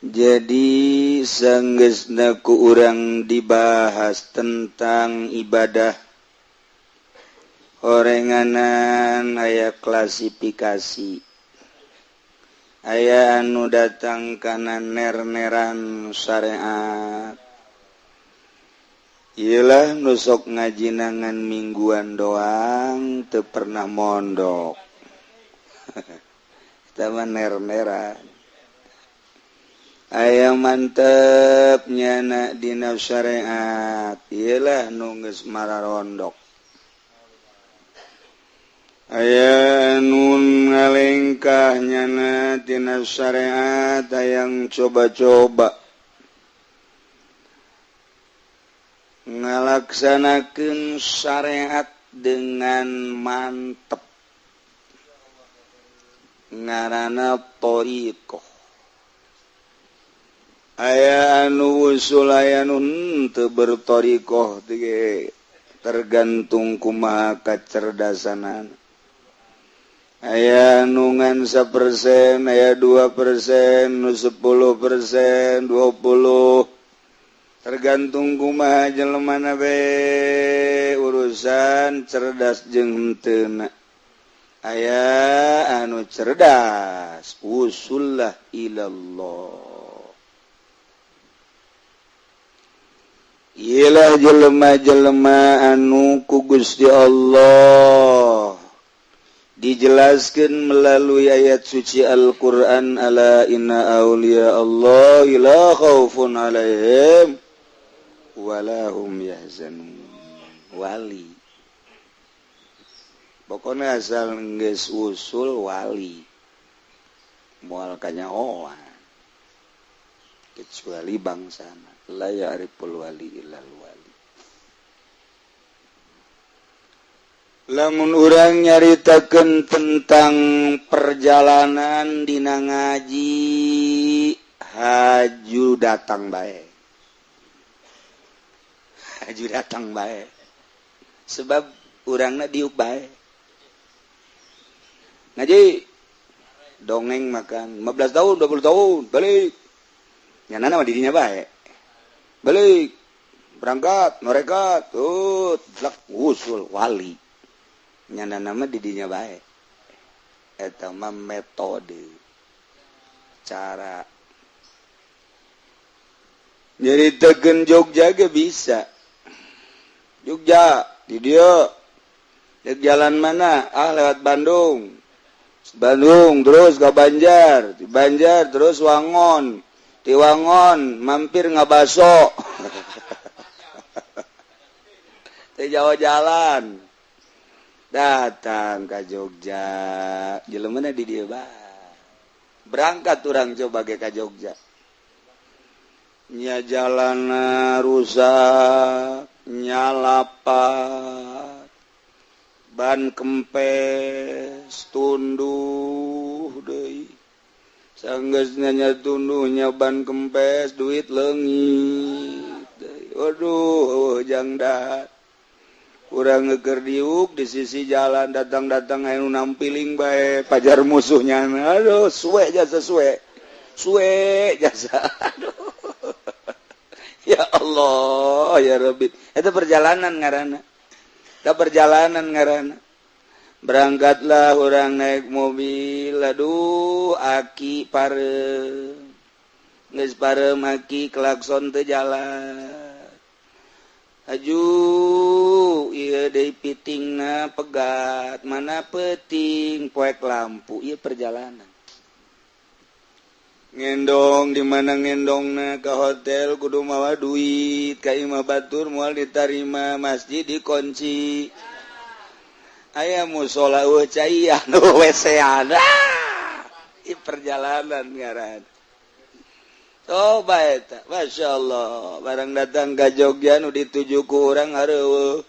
Jadi sanggeusna ku urang dibahas tentang ibadah horenganan aya klasifikasi aya anu datang kana ner-neran syariat iyalah nu sok ngajinangan mingguan doang teu pernah mondok eta mah ner-neran aya mantep nyana dina syariat iyalah nu geus mararondok aya nun ngalengkah nyana tina syariat hayang coba-coba ngalaksanakeun syariat dengan mantep ngaranna thariqah aya anu usul aya nu teu berthariqah tergantung kumaha kacerdasanana aya nu ngan 1%, aya 2%, nu 10%, 20, tergantung kumaha jelemana be urusan cerdas jeung henteu. Aya anu cerdas usullah ilallah. Iyalah jelema-jelema anu ku Gusti Allah dijelaskan melalui ayat suci Al-Quran, ala inna awliya Allah la khaufun alaihim wala hum yahzanun. Wali pokoknya asal geus usul wali moal kanyahoan kecuali bangsana la ya'riful wali illal wali. Lamun urang nyaritakeun tentang perjalanan dina ngaji haju datang bae, haju datang bae, sebab urangna diuk bae ngaji dongeng makan 15 tahun 20 tahun balik nyana mah dirinya bae balik berangkat mereka tuh lak usul wali nyana nama didinya bae. Eta mah metode cara nyaritakeun Jogja ge bisa. Jogja di dieu dek jalan mana? Ah lewat Bandung. Bandung terus ke Banjar, di Banjar terus Wangon, di Wangon mampir ngabaso. Teu jauh jalan. Datang ke Jogja, jelemana di dieu bae. Berangkat urang coba ge ka Jogja. Nya jalana rusak, nya lapat, ban kempes, tunduh deui. Sanggeusna nya tunduhnya ban kempes, duit leungit deui. Waduh, jang dahar. Urang ngeukeun diuk di sisi jalan datang-datang anu nampiling bae pajar musuhnya. Aduh, suwe jasa suwe. Suwe jasa. Aduh. Ya Allah, ya Rabbi. Itu perjalanan ngaranna. Itu perjalanan ngaranna. Berangkatlah orang naik mobil, aduh aki pareum. Geus pareum aki klakson teu jalan. Aju ieu deui pitingna pegat, mana peuting poek lampu, ieu perjalanan. Ngendong di mana ngendongna ke hotel kudu mawa duit, ka imah batur moal ditarima, masjid dikunci. Aya musola eueuh caian WC-an. Ieu perjalanan ngaran. Coba eta, Masya Allah, barang datang ke Jogja nu dituju ku urang hareueuh.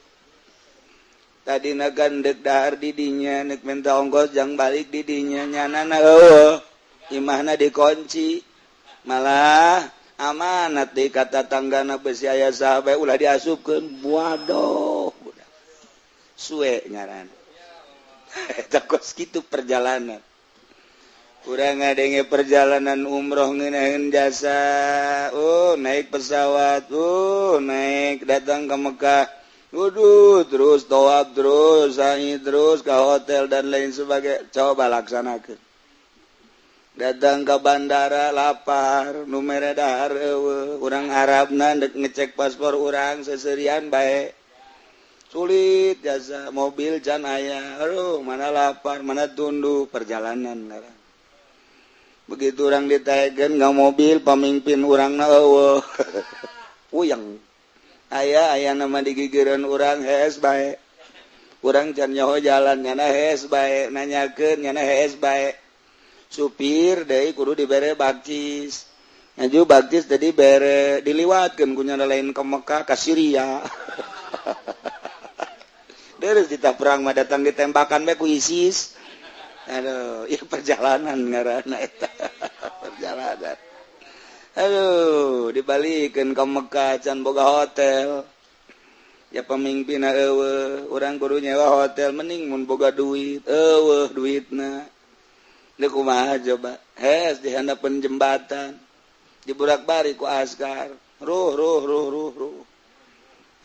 Tadina kan deuk dahar di dinya, neuk minta ongkos jang balik di dinya, nyanana eueuh. Imahna dikunci. Malah amanat deui ka tatanggana besi aya saha bae ulah diasupkeun. Waduh, budak. Suwe ngaran. Eta kos kitu perjalanan. Urang ngadenge perjalanan umroh ngeunaheun jasa, naik pesawat, naik datang ke Mekah, waduh, terus tawaf terus, sa'i terus ke hotel dan lain sebagainya. Coba laksanakeun. Datang ke bandara lapar, nu mere dahar eueuh, urang Arabna dek ngecek paspor urang seserian bae. Sulit jasa, mobil can aya, aduh mana lapar, mana tunduh perjalanan ngaran. Begitu orang ditaekeun ka mobil pamimpin urangna eueuh. Puyeng. Aya aya nama digigireun urang hees bae. Urang can nyaho jalan nyana hees bae, nanyakeun nyana hees bae. Supir deui kudu dibere bakcis. Ngaju bakcis teh dibere diliwatkeun ku nyana lain ke Mekah ka Syria. Deres ditah perang mah datang ditembakan bae ku ISIS. Aduh, ieu perjalanan ngaranna eta. Perjalanan. Aduh, dibalikeun ka Mekah can boga hotel. Ya pemimpinna eueuh, urang kudu nyewa hotel mending mun boga duit, eueuh duitna. Deuk kumaha coba? Hes di handapeun jembatan. Diburak-bari ku askar. Ruh ruh ruh ruh ruh.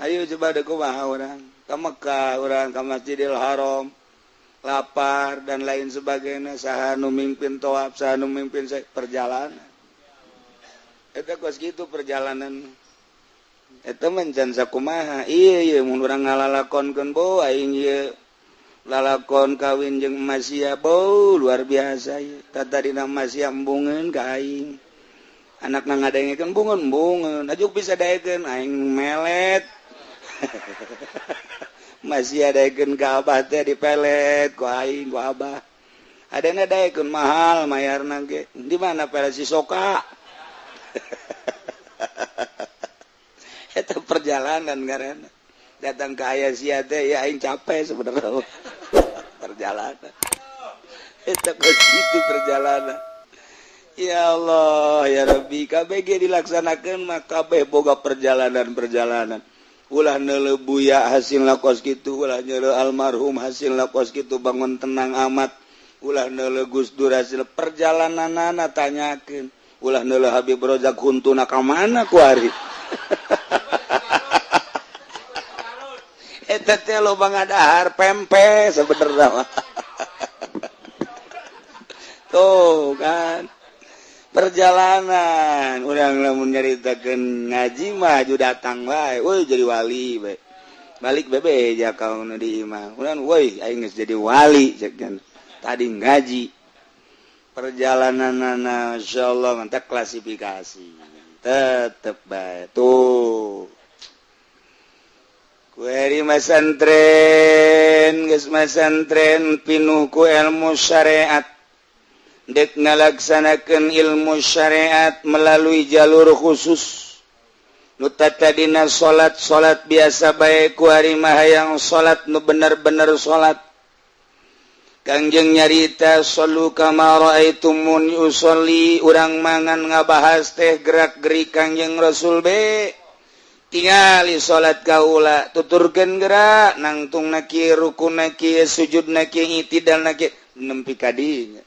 Ayo coba deuk kumaha urang? Ka Mekah urang ka Masjidil Haram. Lapar dan lain sebagainya, saha nu mimpin tawaf, saha nu mimpin perjalanan. Eta kos kitu perjalanan. Eta mah can sakumaha. Ieu ieu mun urang ngalalakonkeun bo aing ieu lalakon kawin jeung masia bo luar biasa ieu. Tadina masia embungeun ka aing. Anakna ngadengekeun bungeun-bungeun, ajuk bisa daekeun aing melet. Masih daekeun ka abah teh dipelet ku aing ku abah. Adana daekeun mahal mayarna ge. Di mana pelet si soka? Eta perjalanan ngaranna. Datang ke ayah sia teh ya aing capek sebenarnya. Perjalanan. Eta kos kitu perjalanan. Ya Allah ya Rabbi, KBG dilaksanakan mah kabeh boga perjalanan-perjalanan. Ulah neuleuh buya hasilna kos kitu, ulah neuleuh almarhum hasilna kos kitu bangun tenang amat. Ulah neuleuh Gus Dur hasil perjalananana tanyakeun. Ulah neuleuh Habib Rozak huntuna ka mana kuari. Eta teh loba ngadahar pempe sebenarnya mah. Tuh kan. Perjalanan urang lamun nyaritakeun ngaji mah aju datang wae, euy jadi wali bae. Balik bebe ja ka nu di imah. Urang euy aing geus jadi wali cek kan. Tadi ngaji. Perjalananana insyaallah mantap klasifikasi. Tetep bae tuh. Kueri masantren, geus masantren pinuh ku ilmu syariat. Dek ngalaksanakeun ilmu syariat melalui jalur khusus. Nu tatadina salat-salat biasa bae ku ari mah hayang salat nu bener-bener salat. Kangjeng nyarita sallu kama raaitumuni usolli, urang mangan ngabahas teh gerak-gerik Kangjeng Rasul be. Tingali salat kaula tuturkeun gerak nangtungna kieu rukuna kieu sujudna kieu itidalna kieu nempi ka dinya.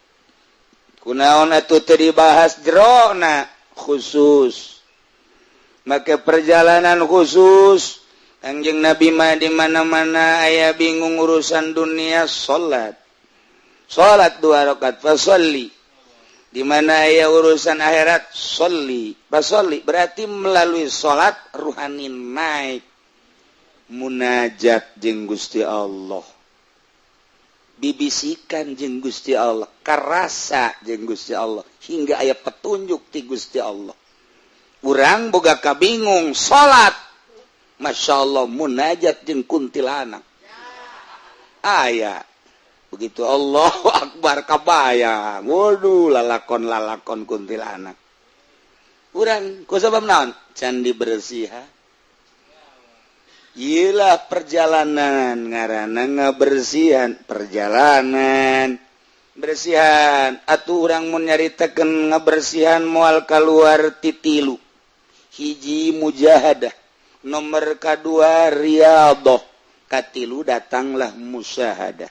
Kunaon atuh teu dibahas jerona khusus. Make perjalanan khusus Kangjeng Nabi mah di mana-mana aya bingung urusan dunia salat. Salat 2 rakaat fasholli. Di mana aya urusan akhirat sholli. Fasholli berarti melalui salat ruhani naik munajat jeung Gusti Allah. Bibisikan jeung Gusti Allah, karasa jeung Gusti Allah hingga aya petunjuk ti Gusti Allah. Urang boga kabingung salat, Masya Allah munajat jeung kuntilanak. Aya begitu Allahu Akbar kabayang, waduh lalakon-lalakon kuntilanak. Urang ku sabab naon? Can dibersihan. Iyalah perjalanan ngaranna ngabersihan, perjalanan bersihan atuh urang mun nyaritakeun ngabersihan moal kaluar ti tilu. Hiji mujahadah, nomor kadua riyadhah, katilu datanglah musyahadah.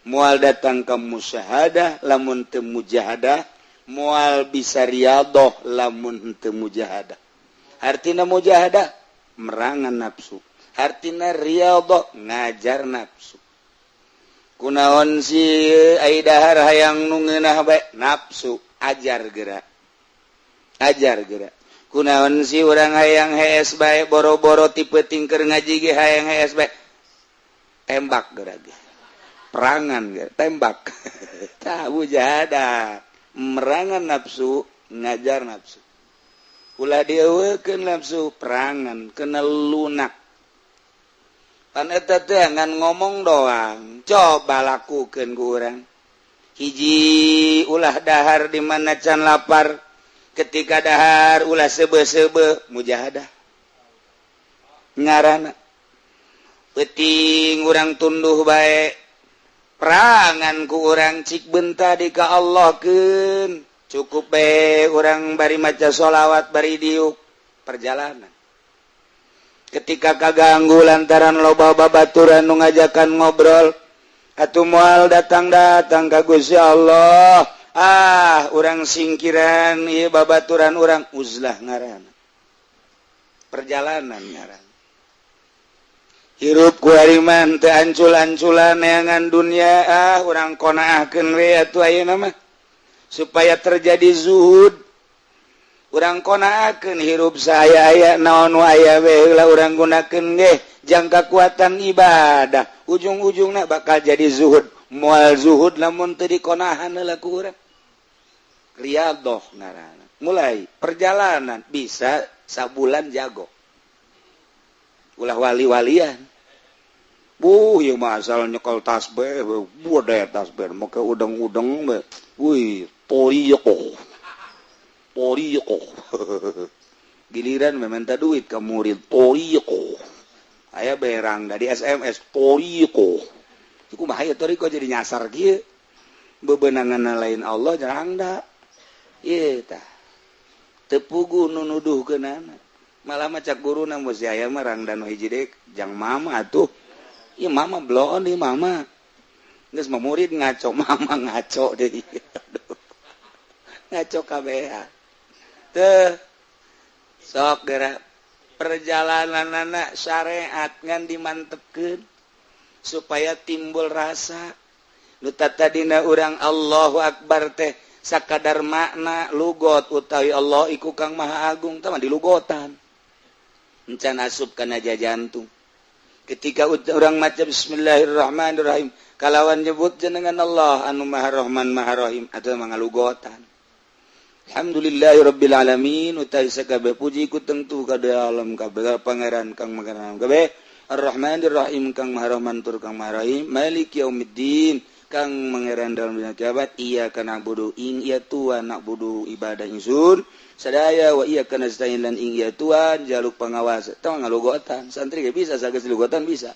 Moal datang ka musyahadah lamun teu mujahadah, moal bisa riyadhah lamun teu mujahadah. Artina mujahadah merangan nafsu. Artina riyadhah ngajar nafsu. Kunaon si ai dahar hayang nu ngeunah bae nafsu ajar gerak. Ajar gerak. Kunaon si urang hayang hees bae boro-boro tipe tingker ngaji ge hayang hees bae. Tembak gerak ge. Perangan gerak, tembak. Tah mujahadah, merangan nafsu, ngajar nafsu. Ulah dieuweukeun nafsu perangan kena lunak. Pan eta teh ngan ngomong doang, coba lakukeun ku urang. Hiji ulah dahar di mana can lapar, ketika dahar ulah seube-seube mujahadah. Ngaranna peuting urang tunduh bae, perangan ku urang cik benta di ka Allahkeun. Cukup bae urang bari maca sholawat bari diuk perjalanan. Ketika kaganggu lantaran loba babaturan nu ngajakan ngobrol atuh moal datang-datang ka Gusti Allah. Ah, urang singkiran ieu babaturan urang uzlah ngaranna. Perjalanan ngaranna. Hirup ku ari mah teu ancul-anculan neangan dunia, ah urang qonaahkeun we atuh ayeuna mah supaya terjadi zuhud. Urang qonaahkeun hirup saaya-aya naon nu aya we heula urang gunakeun ge jang kakuatan ibadah. Ujung-ujungna bakal jadi zuhud. Moal zuhud lamun teu dikonahan heula ku urang. Riyadhah ngaranna. Mulai perjalanan bisa sabulan jago. Ulah wali-walian. Buh, ieu mah asal nyekel tasbih, budaya tasbih, make udeng-udeng we. Wih, toriqoh. Toriqoh. Giliran meminta duit ke murid toriqoh. Aya berang dari SMS toriqoh. Iku mah aya toriqoh jadi nyasar kieu. Bebenangan lain Allah jarang da. Ieu tah. Teu puguh nu nuduhkeunana. Malah mah cak guruna mun si aya mah rangda nu hiji deui jang mama atuh. Ieu mama bloon ieu mama. Geus mah murid ngaco, mama ngaco deui. Ngaco kabehan. Teu sok geura perjalananana syariat ngan dimantepkeun supaya timbul rasa. Nu tadina urang Allahu Akbar teh sakadar makna lugot utawi Allah iku Kang Maha Agung tah mah dilugotan. Encan asup kana jantung. Ketika orang maca bismillahirrahmanirrahim kalawan nyebut jenengan Allah anu Maha Rahman Maha Rahim atau mangalugotan. Alhamdulillahirabbil alamin utawi sakabeh puji ku tentu ka alam kabeh pangeran kang pangeran kabeh Ar-Rahmanir Rahim kang Maha Rahman tur kang Maha Rahim Maliki yaumiddin kang pangeran dalam dunia kiamat iyyaka na'budu ing iya tuan na'budu ibadah ingsun sadaya wa iyyaka nasta'in lan ing iya tuan jaluk pengawas tong ngalugotan santri ge bisa sageus lugotan bisa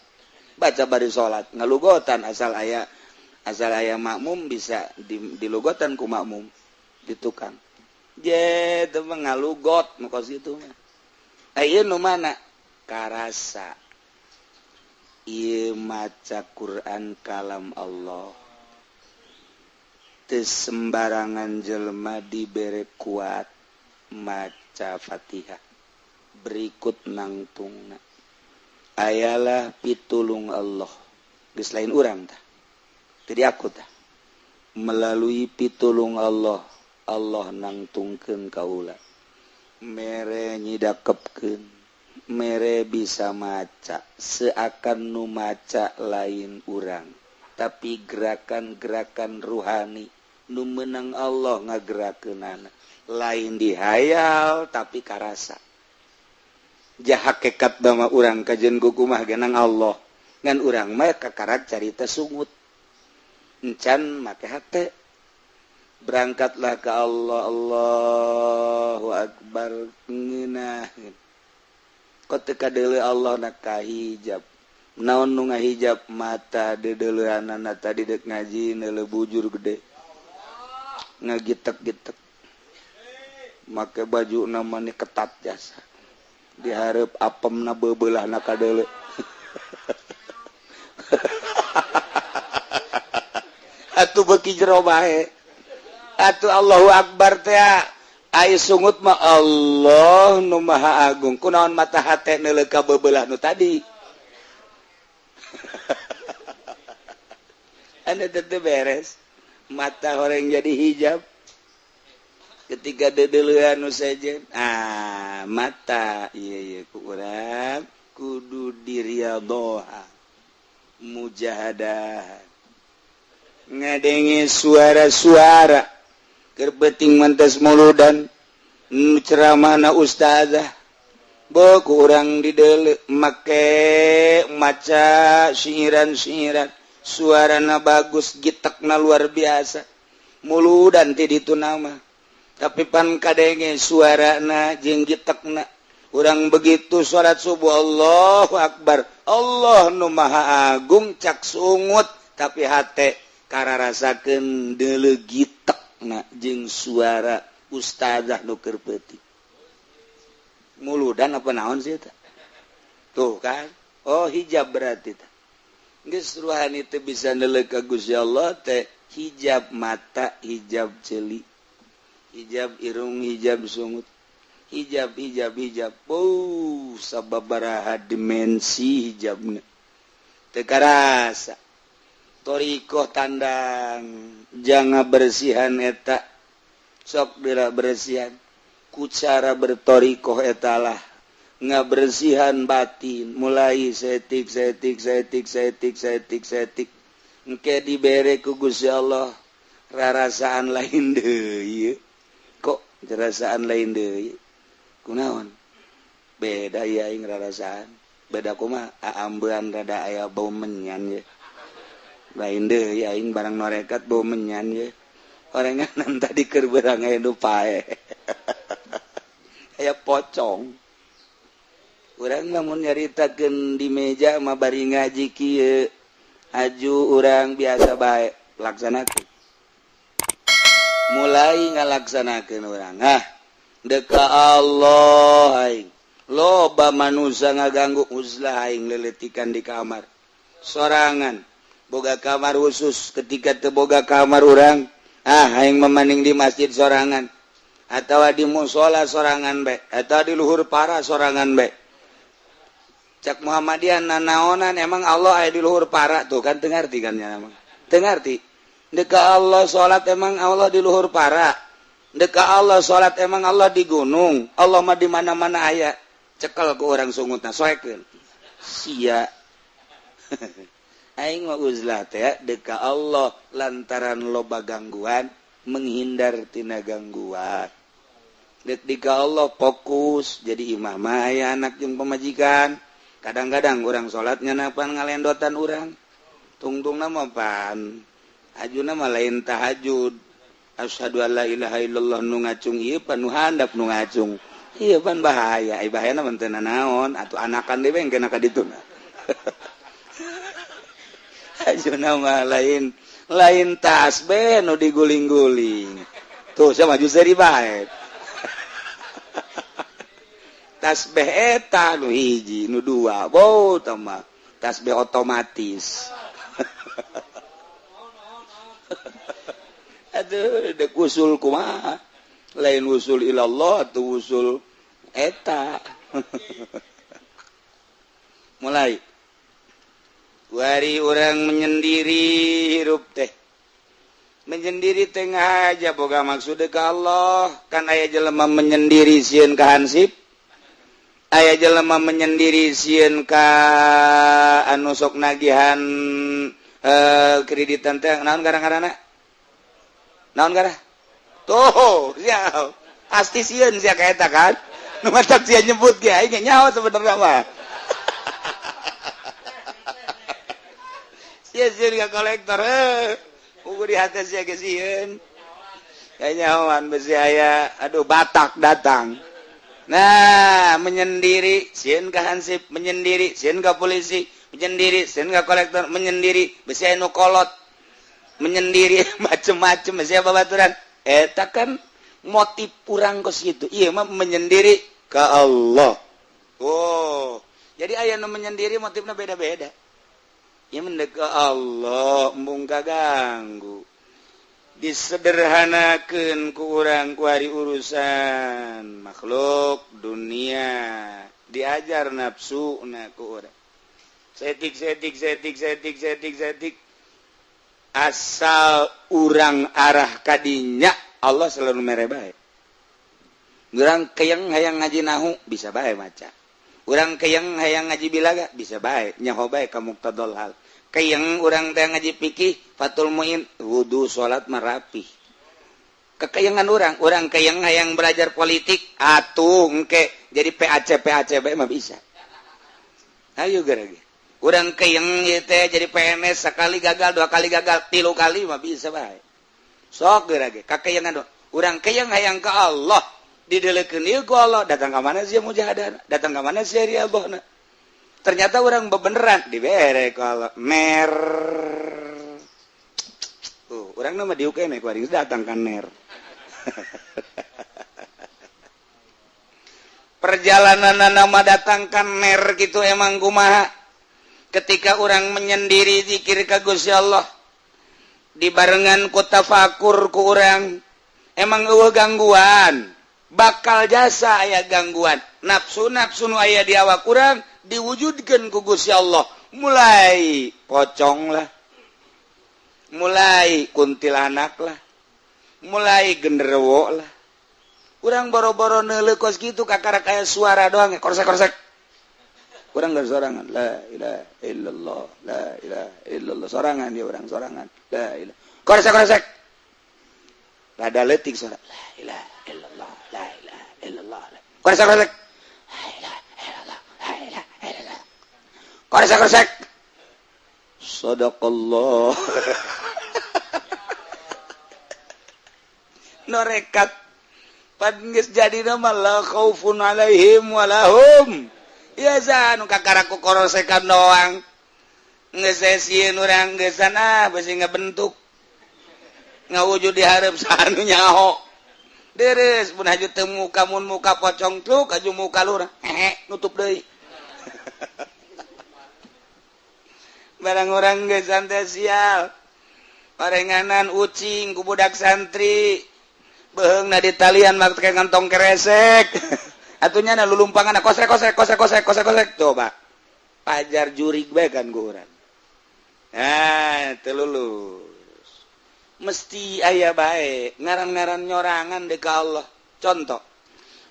baca bari salat ngalugotan asal aya makmum bisa dilugotan ku makmum di tukang je teu ngalugot nu kos kitu mah aya nu mana karasa ieu maca Quran kalam Allah teu sembarangan jelema dibere kuat maca Fatihah berikut nangtungna ayalah pitulung Allah geus lain urang tah teu diaku tah melalui pitulung Allah Allah nangtungkeun kaula mere nyidakepkeun mere bisa maca seakan nu maca lain urang tapi gerakan-gerakan ruhani nu meunang Allah ngagerakeunana lain dihayal tapi karasa jah hakikat mah urang kajen kukumah genang Allah ngan urang mah kakarak carita sungut encan make hate berangkatlah ke Allah Allahu Akbar ngeunah kok teu kadeuleu Allah na kahijab naon nu ngahijab mata deudeuleunana tadi deuk ngaji neuleu bujur gede ngagitek-gitek make baju namanya ketat jasa dihareup apemna beubeulahna kadeuleu atuh beuki jero bae atuh Allahu Akbar teh ai sungut mah Allah nu Maha Agung kunaon mata hate neuleuh ka beubelah nu tadi anu teu beres mata horeng jadi hijab ketika dedeleuan nu sejen ah mata ieu ieu ku urang kudu diriadhoha mujahadah ngadenge suara-suara keur beuting mantes muludan ceramahna ustazah beuh ku urang dideuleu make maca siiran-siiran suarana bagus gitekna luar biasa muludan ti ditu nama tapi pan kadenge suarana jeung gitekna urang begitu salat subuh Allahu Akbar Allah nu Maha Agung cak sungut tapi hate kararasakeun deuleu gitekna jeung suara ustazah nu keur peuting muludan apa naon sih eta tuh kan oh hijab berarti teh geus ruhani teu bisa neuleuh ka Gusti Allah teh hijab mata hijab ceuli hijab irung hijab sungut hijab hijab hijab oh sababaraha dimensi hijabna teu karasa thoriqoh tandang jangan bersihan eta sok dira bersihan ku cara berthoriqoh etalah ngabersihan batin mulai setik setik setik setik setik setik engke dibere ku Gusti Allah Rarasaan lain deui kok, rarasaan lain deui kunaon? Beda ya aing rarasaan. Beda kumaha? Aambean rada aya bau menyan ya. Lain deui aing barang norekat bau menyan ya. Orenganan tadi keur beurang aya nu pae. Aya pocong. Urang lamun nyaritakeun di meja mah bari ngaji kieu. Aju urang biasa bae laksanakeun. Mulai ngalaksanakeun urang. Ah, deka Allah aing. Loba manusia ngaganggu uzlah aing leletikan di kamar. Sorangan boga kamar khusus, ketika teu boga kamar urang, ah aing memaning di masjid sorangan atau di musola sorangan bae atau di luhur para sorangan bae. Cak Muhammadiyah nanaonan emang Allah aya di luhur para tuh kan teu ngarti kan nya emang. Teu ngarti. Deka Allah salat emang Allah di luhur para. Deka Allah salat emang Allah di gunung. Allah mah di mana-mana aya. Cekel ku orang sungutna soekeun. Sia. Aing mah uzlah teh deka Allah lantaran loba gangguan, menghindar tina gangguan. Dek dika Allah fokus jadi imah mah aya anak jeung pamajikan. Kadang-kadang urang salatnya napan ngalendotan urang. Tungtungna mah pan. Ajuna mah lain tahajud. Asyhadu alla ilaha illallah nu ngacung ieu pan nu handap nu ngacung. Ieu pan bahaya, ai bahayana mah teu nanaon atuh anakan deui we engke ka dituna. Ajuna mah lain lain tasbih nu diguling-guling. Tuh sia maju seuri bae. Tasbih eta nu hiji, nu dua, bau tah mah tasbih otomatis. Aduh, dek usul kumaha? Lain usul ilallah atau usul eta. Mulai. Wari orang menyendiri hirup teh. Menyendiri tengah aja boga maksud ke Allah. Kan aya jelema menyendiri sieun ka hansip. Aya jelema menyendiri sieun ka anu sok nagihan kreditan teh naon garang-garana? Naon garah? Tuh, sia. Pasti sieun sia ka eta kan. Nu matak sia nyebut ge aing nyaho sebenarnya mah. Sia sieun ka kolektor heuh. Ukur di hati sia ge sieun. Kanyahoan besi aya, aduh Batak datang. Nah, menyendiri sieun ka hansip, menyendiri sieun ka polisi, menyendiri sieun ka kolektor, menyendiri besi aya nu kolot. Menyendiri macem-macem siapa baturan eta kan motif urang kos kitu ieu mah menyendiri ka Allah. Oh, jadi aya nu menyendiri motifna beda-beda. Ieu mendek ka Allah embung kaganggu. Disederhanakeun ku urang ku hari urusan makhluk dunia, diajar nafsu na ku urang. Setik setik setik setik setik setik asal urang arah kadinya Allah selalu mere bae. Urang keyeng hayang ngaji nahu bisa bae maca. Urang keyeng hayang ngaji bilaga bisa bae, nyaho bae ka muqtadal hal. Keyeng urang teh ngaji fikih Fathul Muin wudu salat marapih. Kekeyengan urang, urang keyeng hayang belajar politik atuh engke jadi PAC PAC bae mah bisa. Ayo gerage. Urang keyeng ieu teh jadi PNS sekali gagal, dua kali gagal, tilu kali mah bisa bae. Sok geura ge kakeyengan doa. Urang keyeng hayang ka Allah, didelekeun ieu ku Allah, datang ka mana sia mujahadah, datang ka mana sia riabohna. Ternyata urang bebeneran dibere ku Allah. Mer. Tuh, urang mah diuk keneh ku aing datang ka ner. Perjalanan mah datang ka ner kitu emang kumaha? Ketika orang menyendiri zikir ka Gusti Allah dibarengan ku tafakur ku urang emang eueuh gangguan, bakal jasa aya gangguan, nafsu-nafsu nu aya di awak urang diwujudkeun ku Gusti Allah, mulai pocong lah, mulai kuntilanak lah, mulai genderuwo lah. Urang boro-boro neuleuh kos kitu kakarak aya suara doang korsek-korsek. Urang gak sorangan, la ilaha illallah, la ilaha illallah, sorangan dia urang sorangan, la ilaha. Koresek-koresek. Rada leutik suara la ilaha illallah la ilaha illallah. Koresek koresek. La ilaha illallah la ilaha illallah. Koresek koresek. Sadaqallah. Norekat pan geus jadi nama la khaufun alaihim walahum ya zanu kakara ku korosekan doang geus sieun urang geusan ah beusi ngabentuk ngawujud di hareup sanu nyaho deres mun haju teu muka mun muka pocong truk aju muka lurah hehe nutup deui barang urang geusan teh sial parenganan ucing ku budak santri beheungna di talian make kantong keresek atunya na lulumpangan kosrek kosrek kosrek kosrek kosrek kosrek coba pajar jurig bae kan ku urang ah teu lulus mesti aya bae ngaran-ngaran nyorangan deui ka Allah. Contoh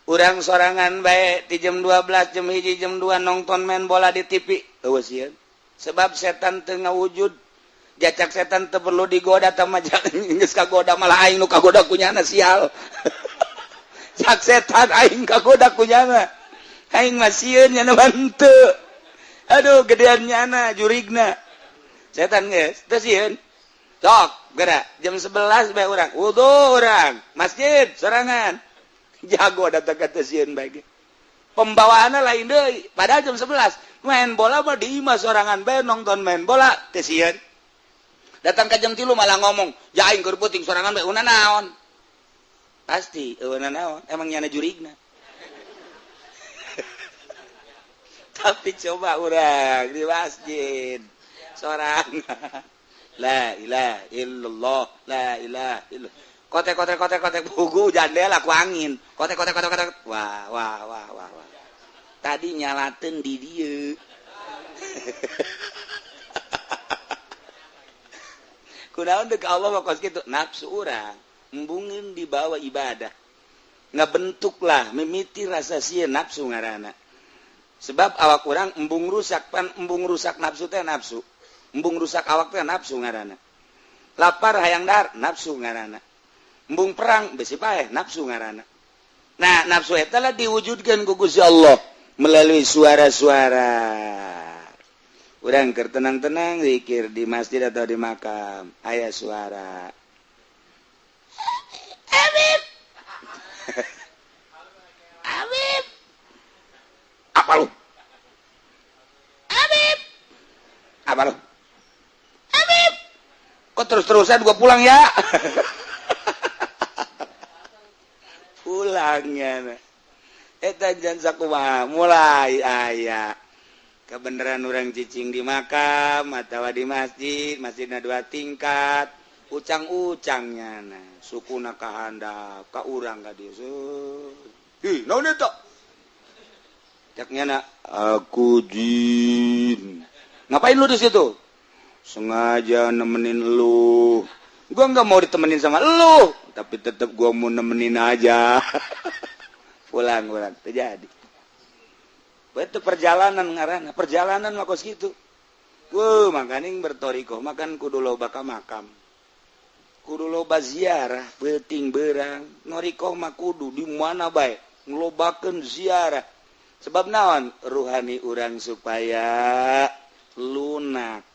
urang sorangan bae ti jam 12 jam 1 jam 2 nonton main bola di TV eueuh sieun sebab setan teu ngawujud jacak setan teu perlu digoda tah mah geus kagoda malah aing nu kagoda kunyana sial. Cak setan aing kagoda kunyana aing mah sieun nya mah henteu aduh gedean nyana jurigna setan geus teu sieun sok geura jam 11 bae urang wudu urang masjid sorangan jago datang ka teu sieun bae pembawaanna lain deui padahal jam 11 main bola mah di imah sorangan bae nonton main bola teu sieun. Datang ke jam 3 malah ngomong, ya aing keur peuting sorangan bae una naon. Pasti eueuna naon, emang nyana jurigna. Tapi coba urang di masjid sorangan. La ilaha illallah, la ilaha illallah. Kotek kotek kotek kotek bugu jandela ku angin. Kotek kotek kotek kotek. Wah wah wah wah wah. Tadi nyalateun di dieu. Kunaon deuk Allah mah kos kitu nafsu urang embungeun dibawa ibadah ngabentuklah mimiti rasa sieun nafsu ngaranna sebab awak urang embung rusak pan embung rusak nafsu teh nafsu embung rusak awak teh nafsu ngaranna lapar hayang dahar nafsu ngaranna embung perang besi paeh nafsu ngaranna. Nah nafsu eta lah diwujudkeun ku Gusti Allah melalui suara-suara. Urang keur tenang-tenang zikir di masjid atau di makam aya suara Habib Habib apa lu Habib apa lu Habib kok terus-terusan gua pulang ya. Pulangnya eta jan sakumaha mulai aya kebenaran orang cicing di makam atau di masjid, masjidna dua tingkat, ucang-ucangnya nah sukuna kahandap ka urang ka dieu. Hi, naon eta? Cak nyana, aku jin. Ngapain lu di situ? Sengaja nemenin lu. Gua nggak mau ditemenin sama lu, tapi tetap gua mau nemenin aja. Pulang urang terjadi. Itu perjalanan ngaranna, perjalanan mah kos kitu. Wuh, makaning bertorikoh makan kudu loba ka makam. Kudu loba ziarah, peuting beurang. Norikoh mah kudu di mana bae ngelobakeun ziarah. Sebab naon? Ruhani urang supaya lunak,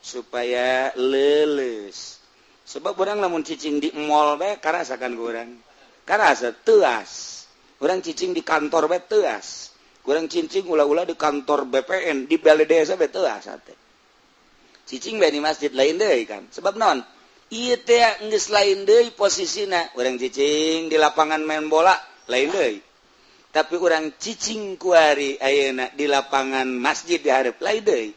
supaya leuleus. Sebab urang lamun cicing di mall bae karasakan ku urang. Karasa teuas. Urang cicing di kantor bae teuas. Kurang cincing ulah-ulah di kantor BPN di balai desa betul sate. Cicing bae di masjid lain deui kan. Sebab naon? Ieu teh geus lain deui posisina. Urang cicing di lapangan main bola lain deui. Tapi urang cicing kuari ayeuna di lapangan masjid di hareup lain deui.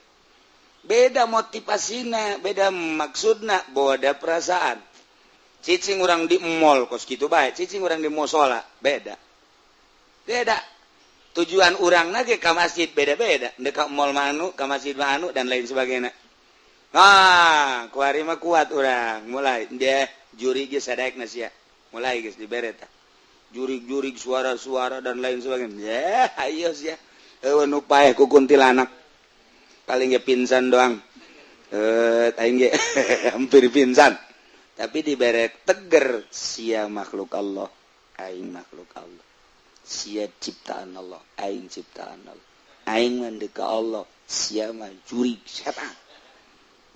Beda motivasina, beda maksudna, beda perasaan. Cicing urang di mall kos kitu bae, cicing urang di musola beda. Beda. Tujuan urang lagi ke masjid beda-beda, dekat mall manu, ke masjid manu dan lain sebagainya. Ah, kuari mah kuat urang, mulai dia juri geus sadaek na sia. Mulai geus dibere tah. Jurig-jurig suara-suara dan lain sebagainya. Ya, ayo sia. Eueuh nu paeh ku kuntilanak. Paling ge pingsan doang. Aing ge hampir pingsan. Tapi dibere teger, sia makhluk Allah, aing makhluk Allah. Sia ciptaan Allah, aing ciptaan Allah. Aing mah ka Allah, sia mah jurig setan.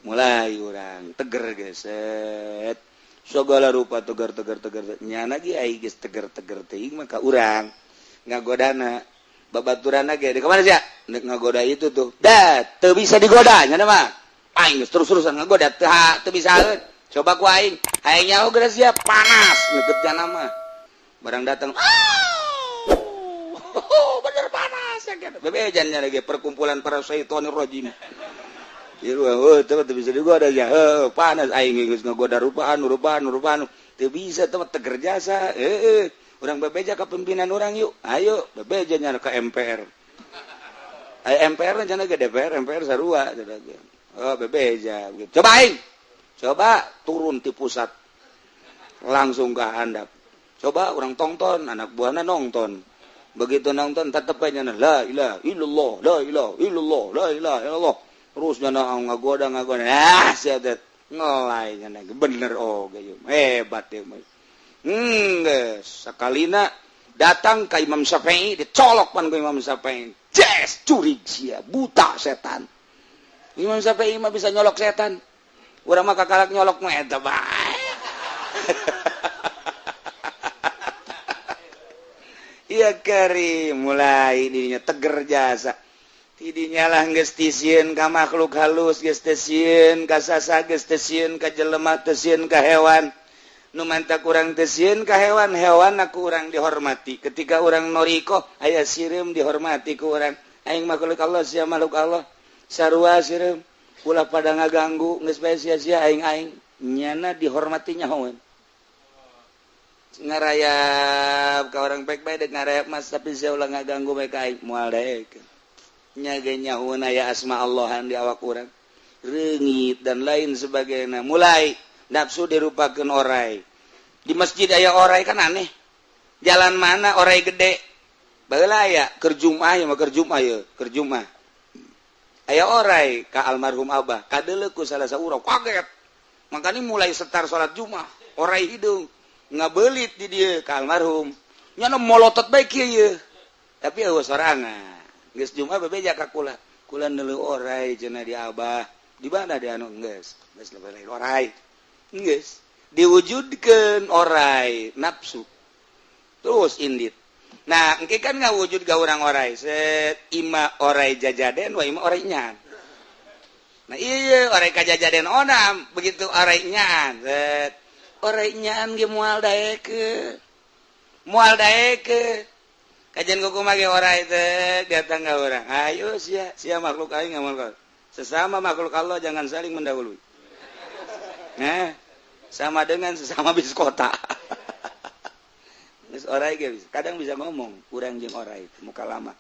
Mulai urang teger geset. Segala rupa tegar tegar tegar, nyana ge aing geus teger-teger teuing maka urang ngagodana babaturanna ge, di kemana sia? Nek ngagoda itu tuh. Dah, teu bisa digoda nyana mah. Aing geus terus-terusan ngagoda teu teu bisa. Coba ku aing, aing nyaho geus sia panas ngeukeut nyana mah. Barang datang, ah, bener panas ya kan. Bebejan lagi perkumpulan para syaitonir rajim. Oh, teu bisa digoda ya. Heuh, panas aing geus ngagoda rupa anu rupa anu rupa anu. Teu bisa teu teger jasa. Heeh. Urang bebeja ka pimpinan urang yuk. Ayo bebeja nya ke MPR. Ayo MPR cenah ge DPR, MPR sarua cenah. Oh, bebeja. Coba aing. Coba turun di pusat. Langsung ke handap. Coba orang tonton, anak buahna nonton. Begitu nonton tetep aja la ilaha illallah, la ilaha illallah, la ilaha illallah. Terus nyana ngagoda ngagoda. Ah, sia teh ngelai nyana bener, oh geus hebat ya mah. Geus sakalina datang ka Imam Syafi'i, dicolok pan ku Imam Syafi'i. Jes, curig sia, buta setan. Imam Syafi'i mah bisa nyolok setan. Urang mah kakalak nyolok mah eta bae. Iya kari mulai dirinya teger jasa. Tidinya lah geus tisieun ka makhluk halus, geus teu sieun ka sasa, geus teu sieun ka jelema, teu sieun ka hewan. Nu manta kurang teu sieun ka hewan, hewan aku urang dihormati. Ketika urang noriko aya sireum dihormati ku urang. Aing makhluk Allah, sia makhluk Allah. Sarua sireum. Ulah pada ngaganggu, geus bae sia-sia aing-aing. Nyana dihormati nyahoeun. Ngarayap ka orang baik bae dek ngarayap mas, tapi sia ulah ngaganggu bae ka aing, moal daek. Nya ge nyahoeun aya asma Allahan di awak urang. Reungit dan lain sebagainya. Mulai nafsu dirupakeun orai. Di masjid aya orai kan aneh. Jalan mana orai gede? Baheula aya keur Jumaah ya mah, keur Jumaah ye, keur Jumaah. Aya orai ka almarhum Abah, kadeuleu ku salah saurang kaget. Makanya mulai setar salat Jumaah, orai hidung ngabelit di dieu ka almarhum. Nyana molotot bae kieu ye. Tapi eueuh sorangan. Geus Jumaah bebeja ka kula. Kula neuleuh orai cenah di Abah. Di mana di anu geus? Geus lain orai. Geus diwujudkeun orai nafsu. Terus indit. Nah, engke kan ngawujud ga urang orai. Set ima orai jajaden wa ima orai nyaan. Nah, iya orai kajajaden onam, begitu orai nyaan. Set orai nyaan ge moal daekeun. Moal daekeun. Kajian kuku mage orai teh datang ka urang. Ayo sia, sia makhluk aing ngamal. Sesama makhluk Allah jangan saling mendahului. Nah, sama dengan sesama bis kota. Geus orai ge bisa. Kadang bisa ngomong urang jeung orai muka lama.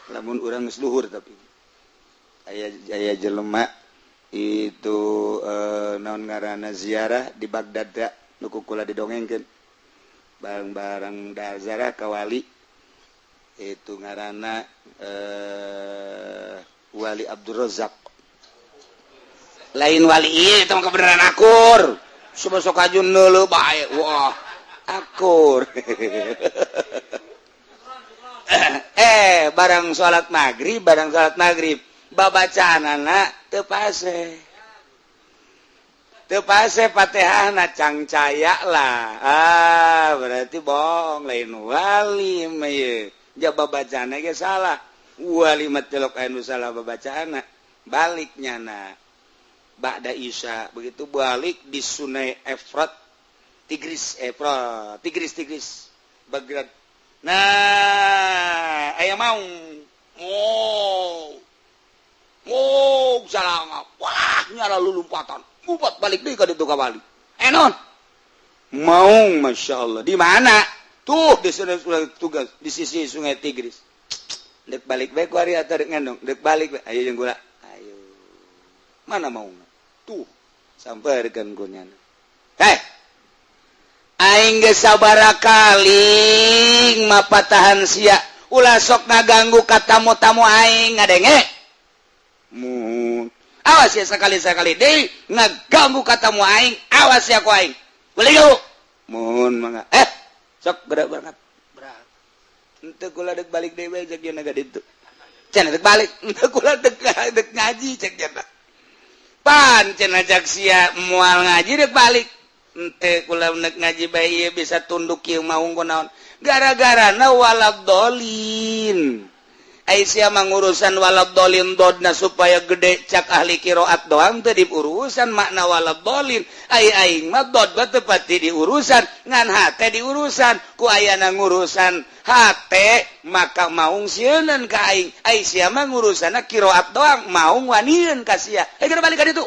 Lamun urang geus luhur tapi aya aya jelema itu naon ngaranna ziarah di Baghdad da nu ku kula didongengkeun. Bareng-bareng da ziarah ka wali itu ngaranna Wali Abdul Razak. Lain wali ieu itu mah kebenaran akur. Sok ajun neuleuh bae. Wah, akur. Barang salat maghrib, barang salat maghrib, babacaanana teu pase. Teu pase Fatihahna cangcaya lah. Ah, berarti bohong, lain wali mah ieu. Ja babacaanna ge salah. Wali mah telok anu salah babacaanna. Balik nyana. Ba'da Isya, begitu balik di Sungai Efrat, Tigris, Efrat, Tigris, Tigris, Baghdad. Nah, aya maung. Oh. Oh, salah. Wah, nyala lulumpatan. Ngupat balik deui ka ditu ka balik. Enon. Maung, Masya Allah. Di mana? Tuh di sungai tugas di sisi Sungai Tigris. Dek balik bae ku ari atuh dek ngendong, dek balik bae. Ayo jeung kula. Ayo. Mana maung? Tuh, sampeurkeun ku nyana. Heh. Aing geus sabaraha kali mapatahan sia. Ulah sok ngaganggu ka tamu-tamu aing, ngadenge. Mun awas ya sekali-sekali deui ngaganggu ka tamu aing, awas ya ku aing. Boleh gak? Mohon mangga. Eh, sok gerak berangkat. Berangkat. Henteu kula dek balik deui bae cek ka ditu. Cenah dek balik, henteu kula dek dek ngaji cek cenah. Pan cenah cak sia moal ngaji dek balik. Henteu kula nek ngaji bae ieu bisa tunduk kieu maung kunaon. Gara-gara na waladolin. Aisyah mengurusan waladolin dodna supaya gede cak ahli kiroat doang teu diurusan makna waladolin. Ai aing mah dod mah teu pati diurusan, ngan hate diurusan. Ku ayana ngurusan hate maka maung sieuneun ka aing. Aisyah mah ngurusanna kiroat doang, maung wanieun ka sia. Eh geura balik ka ditu.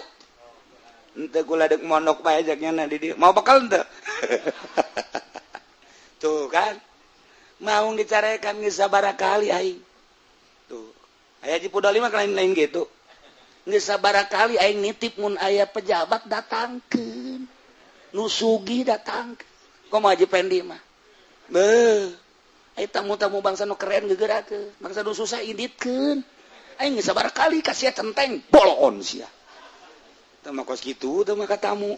Henteu kula deuk mondok bae cak nya di dieu. Mau bekal henteu? Tuh kan. Maung dicarekan geus sabaraha kali aing. Tuh. Aya Haji Pudoli mah lain-lain gitu. Geus sabaraha kali aing nitip mun aya pejabat datangkeun. Nu sugih datangkeun. Komo Haji Pendi mah. Beuh. Aya tamu-tamu bangsa nu keren geugerakeun, bangsa nu susah inditkeun. Aing geus sabaraha kali ka sia centeng bolon sia. Teu mah kos kitu teu mah ka tamu.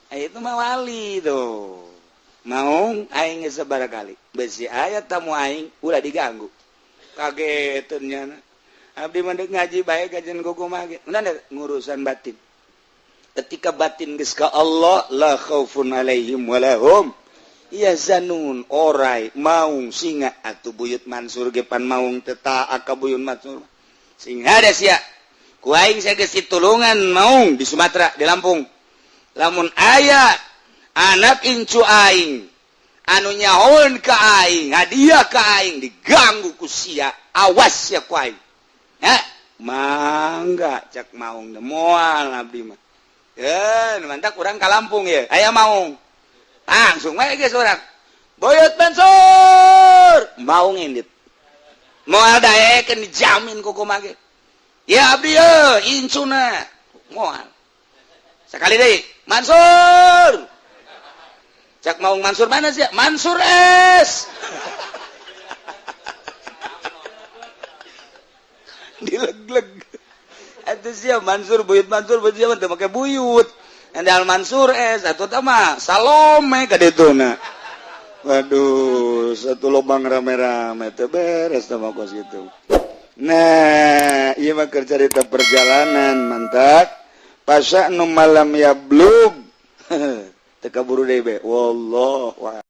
Aya itu mah wali tuh. Maung aing geus sabaraha kali. Besi aya tamu aing ulah diganggu. Kageteun nya. Abdi mah deuk ngaji bae kajian kumaha ge. Ngurusan batin. Ketika batin geus ka Allah la khaufun alaihim walahum yahzanun. Orai maung singa atuh buyut Mansur ge pan maung teu taat ka buyut Mansur. Sing hade sia. Ku aing sia geus ditulungan maung di Sumatera, di Lampung. Lamun aya anak incu aing anu nyahoeun ka aing, hadiah ka aing diganggu ku sia, awas sia ku aing. Ya, mangga cak maung moal abdi mah. Eh, mantap urang ka Lampung ya. Aya maung. Langsung wae geus urang. Buyut Mansur, maung indit. Moal daekeun dijamin ku kumaha ge. Ya abdi ye, incuna. Moal. Sekali deui, Mansur. Cak maung Mansur mana sih? Mansur S. Dileg-leg. Atuh sia Mansur buyut Mansur buyut sia teu make buyut. Endal Mansur S atuh teh mah Salome ka dituna. Waduh, satu lubang rame-rame teu beres teh mah kos kitu. Nah, ieu mah keur carita perjalanan mantap. Pasa nu malam ya blug. Teu kaburu deui be. Wallahu.